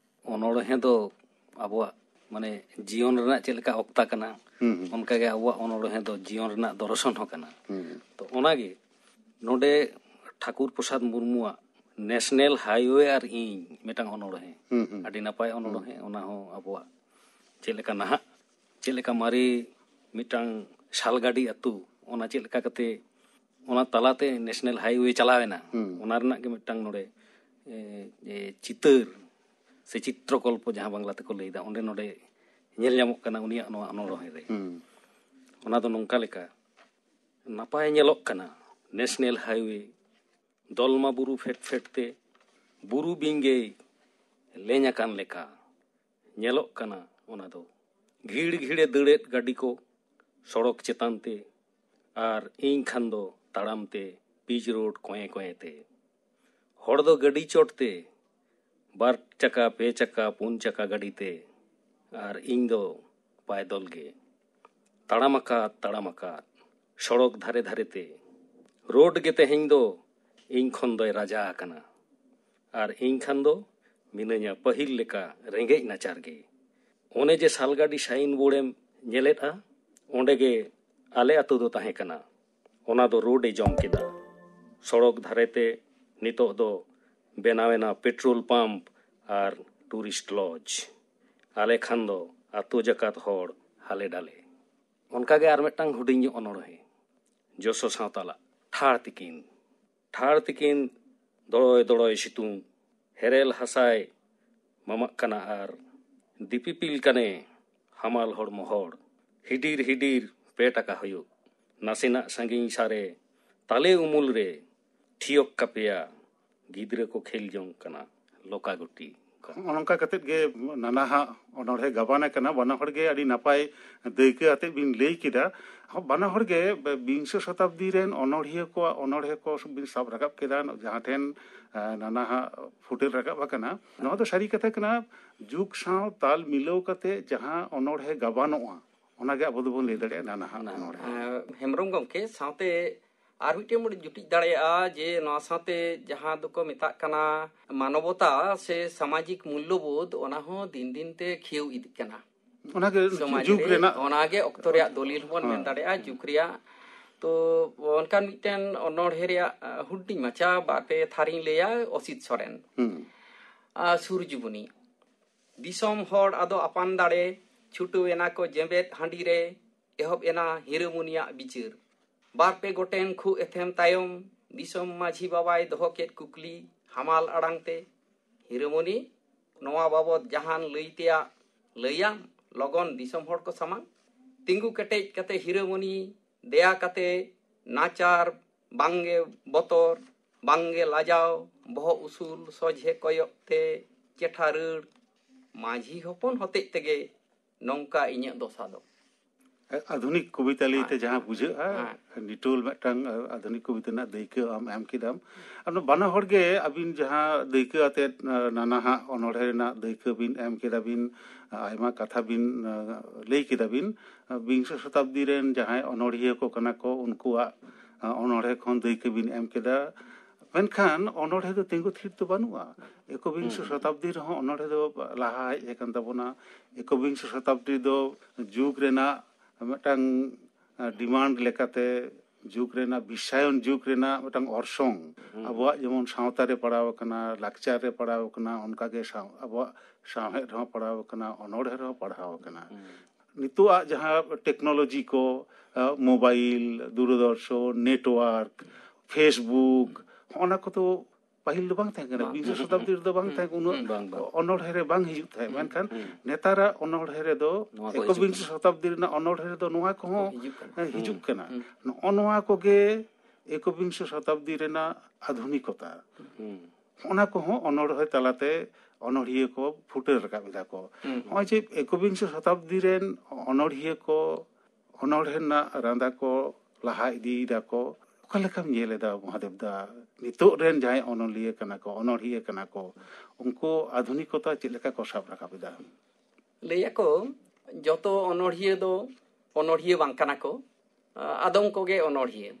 ᱚᱱᱚᱬᱦᱮ ᱫᱚ ᱟᱵᱚᱣᱟᱜ ᱢᱟᱱᱮ ᱡᱤᱭᱚᱱ ᱨᱮᱱᱟᱜ ᱪᱮᱫ ᱞᱮᱠᱟ ᱚᱠᱛᱟ ᱠᱟᱱᱟ, ᱦᱩᱸ, ᱦᱩᱸ᱾ ᱚᱱᱠᱟᱜᱮ ᱟᱵᱚᱣᱟᱜ ᱚᱱᱚᱬᱦᱮ ᱫᱚ ᱡᱤᱭᱚᱱ ᱨᱮᱱᱟᱜ ᱫᱚᱨᱥᱚᱱ ᱦᱚᱸ ᱠᱟᱱᱟ᱾ ᱦᱩᱸ᱾ ᱛᱚ ᱚᱱᱟᱜᱮ ᱱᱚᱰᱮ ᱴᱷᱟᱠᱩᱨ ᱯᱨᱚᱥᱟᱫᱽ ᱢᱩᱨᱢᱩᱣᱟᱜ ᱱᱮᱥᱱᱮᱞ ᱦᱟᱭᱣᱮ ᱟᱨ ᱤᱧ ᱢᱤᱫᱴᱟᱝ ᱚᱱᱚᱬᱦᱮ, ᱦᱩᱸ, ᱦᱩᱸ᱾ ᱟᱹᱰᱤ ᱱᱟᱯᱟᱭ ᱚᱱᱚᱬᱦᱮ᱾ ᱚᱱᱟ ᱦᱚᱸ ᱟᱵᱚᱣᱟᱜ ᱪᱮᱫ ᱞᱮᱠᱟ ᱱᱟᱦᱟᱜ, ᱪᱮᱫ ᱞᱮᱠᱟ ᱢᱟᱨᱮ ᱢᱤᱫᱴᱟᱝ ᱥᱟᱞᱜᱟᱹᱰᱤ ᱟᱹᱛᱩ, ᱚᱱᱟ ᱪᱮᱫ ᱞᱮᱠᱟ ᱠᱟᱛᱮ ᱚᱱᱟ ᱛᱟᱞᱟᱛᱮ ᱱᱮᱥᱱᱮᱞ ᱦᱟᱭᱣᱮ ᱪᱟᱞᱟᱣ ᱮᱱᱟ, ᱦᱩᱸ᱾ ᱚᱱᱟ ᱨᱮᱱᱟᱜ ᱜᱮ ᱢᱤᱫᱴᱟᱝ ᱱᱚᱰᱮ, ᱮ, ᱮ, ᱪᱤᱛᱟᱹᱨ ᱥᱮ ᱪᱤᱛᱨᱚᱠᱚᱞᱯᱚ ᱡᱟᱦᱟᱸ ᱵᱟᱝᱞᱟ ᱛᱮᱠᱚ ᱞᱟᱹᱭᱫᱟ, ᱚᱸᱰᱮ ᱱᱚᱰᱮ ᱧᱮᱞ ᱧᱟᱢᱚᱜ ᱠᱟᱱᱟ ᱩᱱᱤᱭᱟᱜ ᱱᱚᱣᱟ ᱚᱱᱚᱬᱦᱮ ᱨᱮ᱾ ᱦᱩᱸ᱾ ᱚᱱᱟ ᱫᱚ ᱱᱚᱝᱠᱟ ᱞᱮᱠᱟ, ᱱᱟᱯᱟᱭ ᱧᱮᱞᱚᱜ ᱠᱟᱱᱟ ᱱᱮᱥᱱᱮᱞ ᱦᱟᱭᱣᱮ, ᱫᱚᱞᱢᱟ ᱵᱩᱨᱩ ᱯᱷᱮᱰ ᱯᱷᱮᱰ ᱛᱮ ᱵᱩᱨᱩ ᱵᱤᱧᱜᱮᱭ ᱞᱮᱧ ᱟᱠᱟᱱ ᱞᱮᱠᱟ ᱧᱮᱞᱚᱜ ᱠᱟᱱᱟ᱾ ᱚᱱᱟ ᱫᱚ ᱜᱷᱤᱲ ᱜᱷᱤᱲᱮ ᱫᱟᱹᱲᱮᱫ ᱜᱟᱹᱰᱤ ᱠᱚ ᱥᱚᱲᱚᱠ ᱪᱮᱛᱟᱱ ᱛᱮ, ᱟᱨ ᱤᱧ ᱠᱷᱟᱱ ᱫᱚ ᱛᱟᱲᱟᱢ ᱛᱮ ᱯᱤᱪ ᱨᱳᱰ ᱠᱚᱸᱭᱮ ᱠᱚᱸᱭᱮ ᱛᱮ᱾ ᱦᱚᱲ ᱫᱚ ᱜᱟᱹᱰᱤ ᱪᱚᱴ ᱛᱮ ᱵᱟᱨ ᱪᱟᱠᱟ, ᱯᱮ ᱪᱟᱠᱟ, ᱯᱩᱱ ᱪᱟᱠᱟ ᱜᱟᱹᱰᱤ ᱛᱮ, ᱟᱨ ᱤᱧ ᱫᱚ ᱯᱟᱭᱫᱚᱞ ᱜᱮ᱾ ᱛᱟᱲᱟᱢ ᱟᱠᱟᱫ, ᱛᱟᱲᱟᱢ ᱟᱠᱟᱫ, ᱥᱚᱲᱚᱠ ᱫᱷᱟᱨᱮ ᱫᱷᱟᱨᱮ ᱛᱮ᱾ ᱨᱳᱰ ᱜᱮ ᱛᱮᱦᱮᱧ ᱫᱚ ᱤᱧ ᱠᱷᱚᱱ ᱫᱚᱭ ᱨᱟᱡᱟ ᱟᱠᱟᱱᱟ᱾ ᱟᱨ ᱤᱧ ᱠᱷᱟᱱ ᱫᱚ ᱢᱤᱱᱟᱹᱧᱟ ᱯᱟᱹᱦᱤᱞ ᱞᱮᱠᱟ ᱨᱮᱸᱜᱮᱡ ᱱᱟᱪᱟᱨ ᱜᱮ᱾ ᱚᱱᱮ ᱡᱮ ᱥᱟᱞᱜᱟᱰᱤ ᱥᱟᱭᱤᱱ ᱵᱳᱨᱰ ᱮᱢ ᱧᱮᱞᱮᱫᱼᱟ, ᱚᱸᱰᱮ ᱜᱮ ᱟᱞᱮ ᱟᱹᱛᱩ ᱫᱚ ᱛᱟᱦᱮᱸ ᱠᱟᱱᱟ᱾ ᱚᱱᱟ ᱫᱚ ᱨᱳᱰ ᱮ ᱡᱚᱢ ᱠᱮᱫᱟ᱾ ᱥᱚᱲᱚᱠ ᱫᱷᱟᱨᱮ ᱛᱮ ᱱᱤᱛᱚᱜ ᱫᱚ ᱵᱮᱱᱟᱣ ᱮᱱᱟ ᱯᱮᱴᱨᱳᱞ ᱯᱟᱢᱯ ᱟᱨ ᱴᱩᱨᱤᱥᱴ ᱞᱚᱡᱽ᱾ ᱟᱞᱮ ᱠᱷᱟᱱ ᱫᱚ ᱟᱹᱛᱩ ᱡᱟᱠᱟᱛ ᱦᱚᱲ ᱦᱟᱞᱮ ᱰᱟᱞᱮ᱾ ᱚᱱᱠᱟ ᱜᱮ ᱟᱨ ᱢᱤᱫᱴᱟᱝ ᱦᱩᱰᱤᱧ ᱧᱚᱜ ᱚᱱᱚᱬᱦᱮ, ᱡᱚᱥᱚ ᱥᱟᱶᱛᱟᱞᱟᱜ ᱴᱷᱟᱲ ᱛᱤᱠᱤᱱ᱾ ᱴᱷᱟᱲ ᱛᱤᱠᱤᱱ ᱫᱚᱲᱚᱭ ᱫᱚᱲᱚᱭ ᱥᱤᱛᱩᱝ, ᱦᱮᱨᱮᱞ ᱦᱟᱥᱟᱭ ᱢᱟᱢᱟᱜ ᱠᱟᱱᱟ ᱟᱨ ᱫᱤᱯᱤᱯᱤᱞ ᱠᱟᱱᱮ ᱦᱟᱢᱟᱞ ᱦᱚᱲᱢᱚ ᱦᱚᱲ᱾ ᱦᱤᱰᱤᱨ ᱦᱤᱰᱤᱨ ᱯᱮ ᱴᱟᱠᱟ ᱦᱩᱭᱩᱜ, ᱱᱟᱥᱮᱱᱟᱜ ᱥᱟᱺᱜᱤᱧ ᱥᱟᱨᱮ ᱛᱟᱞᱮ ᱩᱢᱩᱞ ᱨᱮ ᱴᱷᱤᱭᱚᱠ ᱠᱟᱯᱮᱭᱟ ᱜᱤᱫᱽᱨᱟᱹ ᱠᱚ ᱠᱷᱮᱞ ᱡᱚᱝ ᱠᱟᱱᱟ ᱞᱚᱠᱟ ᱜᱩᱴᱤ᱾ ᱱᱚᱜᱼᱚ ᱱᱚᱝᱠᱟ ᱠᱟᱛᱮᱫ ᱜᱮ ᱱᱟᱱᱟᱦᱟᱜ ᱚᱱᱚᱬᱦᱮ ᱜᱟᱵᱟᱱ ᱟᱠᱟᱱᱟ᱾ ᱵᱟᱱᱟ ᱦᱚᱲ ᱜᱮ ᱟᱹᱰᱤ ᱱᱟᱯᱟᱭ ᱫᱟᱹᱭᱠᱟᱹ ᱟᱛᱮᱫ ᱵᱤᱱ ᱞᱟᱹᱭ ᱠᱮᱫᱟ᱾ ᱵᱟᱱᱟ ᱦᱚᱲ ᱜᱮ ᱵᱤᱝᱥᱚ ᱥᱚᱛᱟᱵᱫᱤ ᱨᱮᱱ ᱚᱱᱚᱬᱦᱤᱭᱟᱹ ᱠᱚᱣᱟᱜ ᱚᱱᱚᱬᱦᱮ ᱠᱚ ᱵᱤᱱ ᱥᱟᱵ ᱨᱟᱠᱟᱵ ᱠᱮᱫᱟ, ᱡᱟᱦᱟᱸ ᱴᱷᱮᱱ, ᱮ, ᱱᱟᱱᱟᱦᱟᱜ ᱯᱷᱩᱴᱮᱞ ᱨᱟᱠᱟᱵ ᱟᱠᱟᱱᱟ᱾ ᱱᱚᱣᱟ ᱫᱚ ᱥᱟᱹᱨᱤ ᱠᱟᱛᱷᱟ ᱠᱟᱱᱟ, ᱡᱩᱜᱽ ᱥᱟᱶ ᱛᱟᱞ ᱢᱤᱞᱟᱹᱣ ᱠᱟᱛᱮ ᱡᱟᱦᱟᱸ ᱚᱱᱚᱬᱦᱮ ᱜᱟᱵᱟᱱᱚᱜᱼᱟ, ᱚᱱᱟᱜᱮ ᱟᱵᱚ ᱫᱚᱵᱚᱱ ᱞᱟᱹᱭ ᱫᱟᱲᱮᱭᱟᱜᱼᱟ ᱱᱟᱱᱟᱦᱟᱜ ᱚᱱᱚᱬᱦᱮ᱾ ᱮ, ᱦᱮᱢᱵᱨᱚᱢ ᱜᱚᱢᱠᱮ, ᱥᱟᱶᱛᱮ ᱟᱨ ᱢᱤᱫᱴᱮᱱ ᱵᱚᱱ ᱡᱩᱴᱤᱡ ᱫᱟᱲᱮᱭᱟᱜᱼᱟ ᱡᱮ ᱱᱚᱣᱟ ᱥᱟᱶᱛᱮ ᱡᱟᱦᱟᱸ ᱫᱚᱠᱚ ᱢᱮᱛᱟᱜ ᱠᱟᱱᱟ ᱢᱟᱱᱚᱵᱚᱛᱟ ᱥᱮ ᱥᱟᱢᱟᱡᱤᱠ ᱢᱩᱞᱞᱚᱵᱳᱫᱷ, ᱚᱱᱟ ᱦᱚᱸ ᱫᱤᱱ ᱫᱤᱱ ᱛᱮ ᱠᱷᱤᱭᱟᱹᱣ ᱤᱫᱤᱜ ᱠᱟᱱᱟ᱾ ᱚᱱᱟᱜᱮ ᱡᱩᱜᱽ ᱨᱮᱱᱟᱜ ᱚᱱᱟᱜᱮ ᱚᱠᱛᱚ ᱨᱮᱭᱟᱜ ᱫᱚᱞᱤᱞ ᱦᱚᱸᱵᱚᱱ ᱢᱮᱱ ᱫᱟᱲᱮᱭᱟᱜᱼᱟ, ᱡᱩᱜᱽ ᱨᱮᱭᱟᱜ᱾ ᱛᱚ ᱚᱱᱠᱟᱱ ᱢᱤᱫᱴᱮᱱ ᱚᱱᱚᱬᱦᱮ ᱨᱮᱭᱟᱜ, ᱟ, ᱦᱩᱰᱤᱧ ᱢᱟᱪᱷᱟ ᱵᱟᱨ ᱯᱮ ᱛᱷᱟᱨᱤᱧ ᱞᱟᱹᱭᱟ ᱚᱥᱤᱛ ᱥᱚᱨᱮᱱ᱾ ᱦᱩᱸ᱾ ᱟ, ᱥᱩᱨᱡᱩᱵᱩᱱᱤ᱾ ᱫᱤᱥᱚᱢ ᱦᱚᱲ ᱟᱫᱚ ᱟᱯᱟᱱ ᱫᱟᱲᱮ, ᱪᱷᱩᱴᱟᱹᱣ ᱮᱱᱟ ᱠᱚ ᱡᱮᱢᱵᱮᱫ ᱦᱟᱺᱰᱤ ᱨᱮ, ᱮᱦᱚᱵ ᱮᱱᱟ ᱦᱤᱨᱟᱹᱢᱩᱱᱤᱭᱟᱜ ᱵᱤᱪᱟᱹᱨ᱾ ᱵᱟᱨ ᱯᱮ ᱜᱚᱴᱮᱱ ᱠᱷᱩᱜ ᱮᱛᱷᱮᱢ ᱛᱟᱭᱚᱢ ᱫᱤᱥᱚᱢ ᱢᱟᱹᱡᱷᱤ ᱵᱟᱵᱟᱭ ᱫᱚᱦᱚ ᱠᱮᱫ ᱠᱩᱠᱞᱤ ᱦᱟᱢᱟᱞ ᱟᱲᱟᱝ ᱛᱮ, "ᱦᱤᱨᱟᱹᱢᱩᱱᱤ, ᱱᱚᱣᱟ ᱵᱟᱵᱚᱛ ᱡᱟᱦᱟᱱ ᱞᱟᱹᱭ ᱛᱮᱭᱟᱜ ᱞᱟᱹᱭᱟᱢ ᱞᱚᱜᱚᱱ ᱫᱤᱥᱚᱢ ᱦᱚᱲ ᱠᱚ ᱥᱟᱢᱟᱝ?" ᱛᱤᱸᱜᱩ ᱠᱮᱴᱮᱡ ᱠᱟᱛᱮ ᱦᱤᱨᱟᱹᱢᱩᱱᱤ ᱫᱮᱭᱟ ᱠᱟᱛᱮ ᱱᱟᱪᱟᱨ, ᱵᱟᱝᱜᱮ ᱵᱚᱛᱚᱨ, ᱵᱟᱝᱜᱮ ᱞᱟᱡᱟᱣ, ᱵᱚᱦᱚᱜ ᱩᱥᱩᱞ ᱥᱚᱡᱷᱮ ᱠᱚᱭᱚᱜ ᱛᱮ ᱪᱮᱴᱷᱟ ᱨᱟᱹᱲ, "ᱢᱟᱹᱡᱷᱤ ᱦᱚᱯᱚᱱ ᱦᱚᱛᱮᱡ ᱛᱮᱜᱮ ᱱᱚᱝᱠᱟ ᱤᱧᱟᱹᱜ ᱫᱚᱥᱟ ᱫᱚ᱾" ᱟᱫᱷᱩᱱᱤᱠ ᱠᱚᱵᱤᱛᱟ ᱞᱟᱹᱭᱛᱮ ᱦᱮᱸ, ᱡᱟᱦᱟᱸ ᱦᱮᱸ, ᱵᱩᱡᱷᱟᱹᱜᱼᱟ, ᱦᱮᱸ᱾ ᱱᱤᱴᱚᱞ ᱢᱤᱫᱴᱟᱝ ᱟᱫᱷᱩᱱᱤᱠ ᱠᱚᱵᱤᱛᱟ ᱨᱮᱱᱟᱜ ᱫᱟᱹᱭᱠᱟᱹ ᱟᱢ ᱮᱢ ᱠᱮᱫᱟᱢ᱾ ᱟᱫᱚ ᱵᱟᱱᱟ ᱦᱚᱲ ᱜᱮ ᱟᱹᱵᱤᱱ ᱡᱟᱦᱟᱸ ᱫᱟᱹᱭᱠᱟᱹ ᱟᱛᱮᱫ, ᱱᱟᱱᱟᱦᱟᱜ ᱚᱱᱚᱬᱦᱮ ᱨᱮᱱᱟᱜ ᱫᱟᱹᱭᱠᱟᱹ ᱵᱤᱱ ᱮᱢ ᱠᱮᱫᱟ ᱵᱤᱱ, ᱟᱭᱢᱟ ᱠᱟᱛᱷᱟ ᱵᱤᱱ ᱞᱟᱹᱭ ᱠᱮᱫᱟ ᱵᱤᱱ, ᱵᱤᱝᱥᱚ ᱥᱚᱛᱟᱵᱫᱤ ᱨᱮᱱ ᱡᱟᱦᱟᱸᱭ ᱚᱱᱚᱬᱦᱤᱭᱟᱹ ᱠᱚ ᱠᱟᱱᱟ ᱠᱚ, ᱩᱱᱠᱩᱣᱟᱜ ᱚᱱᱚᱬᱦᱮ ᱠᱷᱚᱱ ᱫᱟᱹᱭᱠᱟᱹ ᱵᱤᱱ ᱮᱢ ᱠᱮᱫᱟ᱾ ᱢᱮᱱᱠᱷᱟᱱ ᱚᱱᱚᱬᱦᱮ ᱫᱚ ᱛᱤᱸᱜᱩ ᱛᱷᱤᱨ ᱫᱚ ᱵᱟᱹᱱᱩᱜᱼᱟ᱾ ᱮᱠᱚᱵᱤᱝᱥᱚ ᱦᱩᱸ᱾ ᱥᱚᱛᱟᱵᱫᱤ ᱨᱮᱦᱚᱸ ᱚᱱᱚᱬᱦᱮ ᱫᱚ ᱞᱟᱦᱟ ᱦᱮᱡ ᱟᱠᱟᱱ ᱛᱟᱵᱚᱱᱟ᱾ ᱮᱠᱚᱵᱤᱝᱥᱚ ᱥᱚᱛᱟᱵᱫᱤ ᱫᱚ ᱡᱩᱜᱽ ᱨᱮᱱᱟᱜ ᱢᱤᱫᱴᱟᱝ ᱰᱤᱢᱟᱱᱰ ᱞᱮᱠᱟᱛᱮ ᱡᱩᱜᱽ ᱨᱮᱱᱟᱜ, ᱵᱤᱥᱥᱟᱭᱚᱱ ᱡᱩᱜᱽ ᱨᱮᱱᱟᱜ ᱢᱤᱫᱴᱟᱝ ᱚᱨᱥᱚᱝ᱾ ᱦᱩᱸ᱾ ᱟᱵᱚᱣᱟᱜ ᱡᱮᱢᱚᱱ ᱥᱟᱶᱛᱟ ᱨᱮ ᱯᱟᱲᱟᱣ ᱟᱠᱟᱱᱟ, ᱞᱟᱠᱪᱟᱨ ᱨᱮ ᱯᱟᱲᱟᱣ ᱟᱠᱟᱱᱟ, ᱚᱱᱠᱟᱜᱮ ᱥᱟᱶ-, ᱟᱵᱚᱣᱟᱜ ᱥᱟᱶᱦᱮᱫ ᱨᱮᱦᱚᱸ ᱯᱟᱲᱟᱣ ᱟᱠᱟᱱᱟ, ᱚᱱᱚᱬᱦᱮ ᱨᱮᱦᱚᱸ ᱯᱟᱲᱦᱟᱣ ᱟᱠᱟᱱᱟ᱾ ᱦᱩᱸ᱾ ᱱᱤᱛᱚᱜᱟᱜ ᱡᱟᱦᱟᱸ ᱴᱮᱠᱱᱳᱞᱚᱡᱤ ᱠᱚ, ᱟ, ᱢᱳᱵᱟᱭᱤᱞ, ᱫᱩᱨᱚᱫᱚᱨᱥᱚᱱ, ᱱᱮᱴᱣᱟᱨᱠ, ᱯᱷᱮᱥᱵᱩᱠ, ᱚᱱᱟ ᱠᱚᱫᱚ ᱯᱟᱹᱦᱤᱞ ᱫᱚ ᱵᱟᱝ ᱛᱟᱦᱮᱸ ᱠᱟᱱᱟ᱾ ᱵᱟᱝ᱾ ᱵᱤᱝᱥᱚ ᱦᱩᱸ, ᱥᱚᱛᱟᱵᱫᱤ ᱨᱮᱫᱚ ᱵᱟᱝ ᱦᱩᱸ, ᱛᱟᱦᱮᱸ ᱠᱟᱱᱟ᱾ ᱩᱱᱟᱹᱜ ᱦᱩᱸ, ᱵᱟᱝ, ᱵᱟᱝ᱾ ᱚᱱᱚᱬᱦᱮ ᱨᱮ ᱵᱟᱝ ᱦᱤᱡᱩᱜ ᱛᱟᱦᱮᱸᱫ᱾ ᱦᱩᱸ, ᱢᱮᱱᱠᱷᱟᱱ ᱦᱩᱸ᱾ ᱱᱮᱛᱟᱨᱟᱜ ᱚᱱᱚᱬᱦᱮ ᱨᱮᱫᱚ, ᱱᱚᱣᱟ ᱠᱚ ᱮᱠᱚᱵᱤᱝᱥᱚ ᱦᱤᱡᱩᱜ ᱠᱟᱱᱟ᱾ ᱥᱚᱛᱟᱵᱫᱤ ᱨᱮᱱᱟᱜ ᱚᱱᱚᱬᱦᱮ ᱨᱮᱫᱚ ᱱᱚᱣᱟ ᱠᱚᱦᱚᱸ ᱠᱚ ᱦᱤᱡᱩᱜ ᱠᱟᱱᱟ᱾ ᱦᱮᱸ, ᱦᱤᱡᱩᱜ ᱦᱩᱸ, ᱠᱟᱱᱟ᱾ ᱦᱩᱸ᱾ ᱱᱚᱜᱼᱚ ᱱᱚᱣᱟ ᱠᱚᱜᱮ ᱮᱠᱚᱵᱤᱝᱥᱚ ᱥᱚᱛᱟᱵᱫᱤ ᱨᱮᱱᱟᱜ ᱟᱫᱷᱩᱱᱤᱠᱚᱛᱟ᱾ ᱦᱩᱸ᱾ ᱚᱱᱟ ᱠᱚᱦᱚᱸ ᱚᱱᱚᱬᱦᱮ ᱛᱟᱞᱟᱛᱮ ᱚᱱᱚᱬᱦᱤᱭᱟᱹ ᱠᱚ ᱯᱷᱩᱴᱮᱞ ᱨᱟᱠᱟᱵ ᱮᱫᱟ ᱠᱚ᱾ ᱦᱩᱸ᱾ ᱱᱚᱜᱼᱚᱭ ᱡᱮ ᱮᱠᱚᱵᱤᱝᱥᱚ ᱥᱚᱛᱟᱵᱫᱤ ᱨᱮᱱ ᱚᱱᱚᱬᱦᱤᱭᱟᱹ ᱠᱚ ᱚᱱᱚᱬᱦᱮ ᱨᱮᱱᱟᱜ ᱨᱟᱸᱫᱟ ᱠᱚ ᱞᱟᱦᱟ ᱤᱫᱤᱭᱮᱫᱟ ᱠᱚ, ᱚᱠᱟ ᱞᱮᱠᱟᱢ ᱧᱮᱞ ᱮᱫᱟ ᱢᱚᱦᱟᱫᱮᱵ ᱫᱟ? ᱱᱤᱛᱚᱜ ᱨᱮᱱ ᱡᱟᱦᱟᱸᱭ ᱚᱱᱚᱞᱤᱭᱟᱹ ᱠᱟᱱᱟ ᱠᱚ, ᱚᱱᱚᱬᱦᱤᱭᱟᱹ ᱠᱟᱱᱟ ᱠᱚ, ᱩᱱᱠᱩ ᱟᱫᱷᱩᱱᱤᱠᱚᱛᱟ ᱪᱮᱫ ᱞᱮᱠᱟ ᱠᱚ ᱥᱟᱵ ᱨᱟᱠᱟᱵ ᱮᱫᱟ? ᱞᱟᱹᱭᱟᱠᱚ, ᱡᱚᱛᱚ ᱚᱱᱚᱬᱦᱤᱭᱟᱹ ᱫᱚ ᱚᱱᱚᱬᱦᱤᱭᱟᱹ ᱵᱟᱝ ᱠᱟᱱᱟ ᱠᱚ, ᱟᱫᱚᱢ ᱠᱚᱜᱮ ᱚᱱᱚᱬᱦᱤᱭᱟᱹ᱾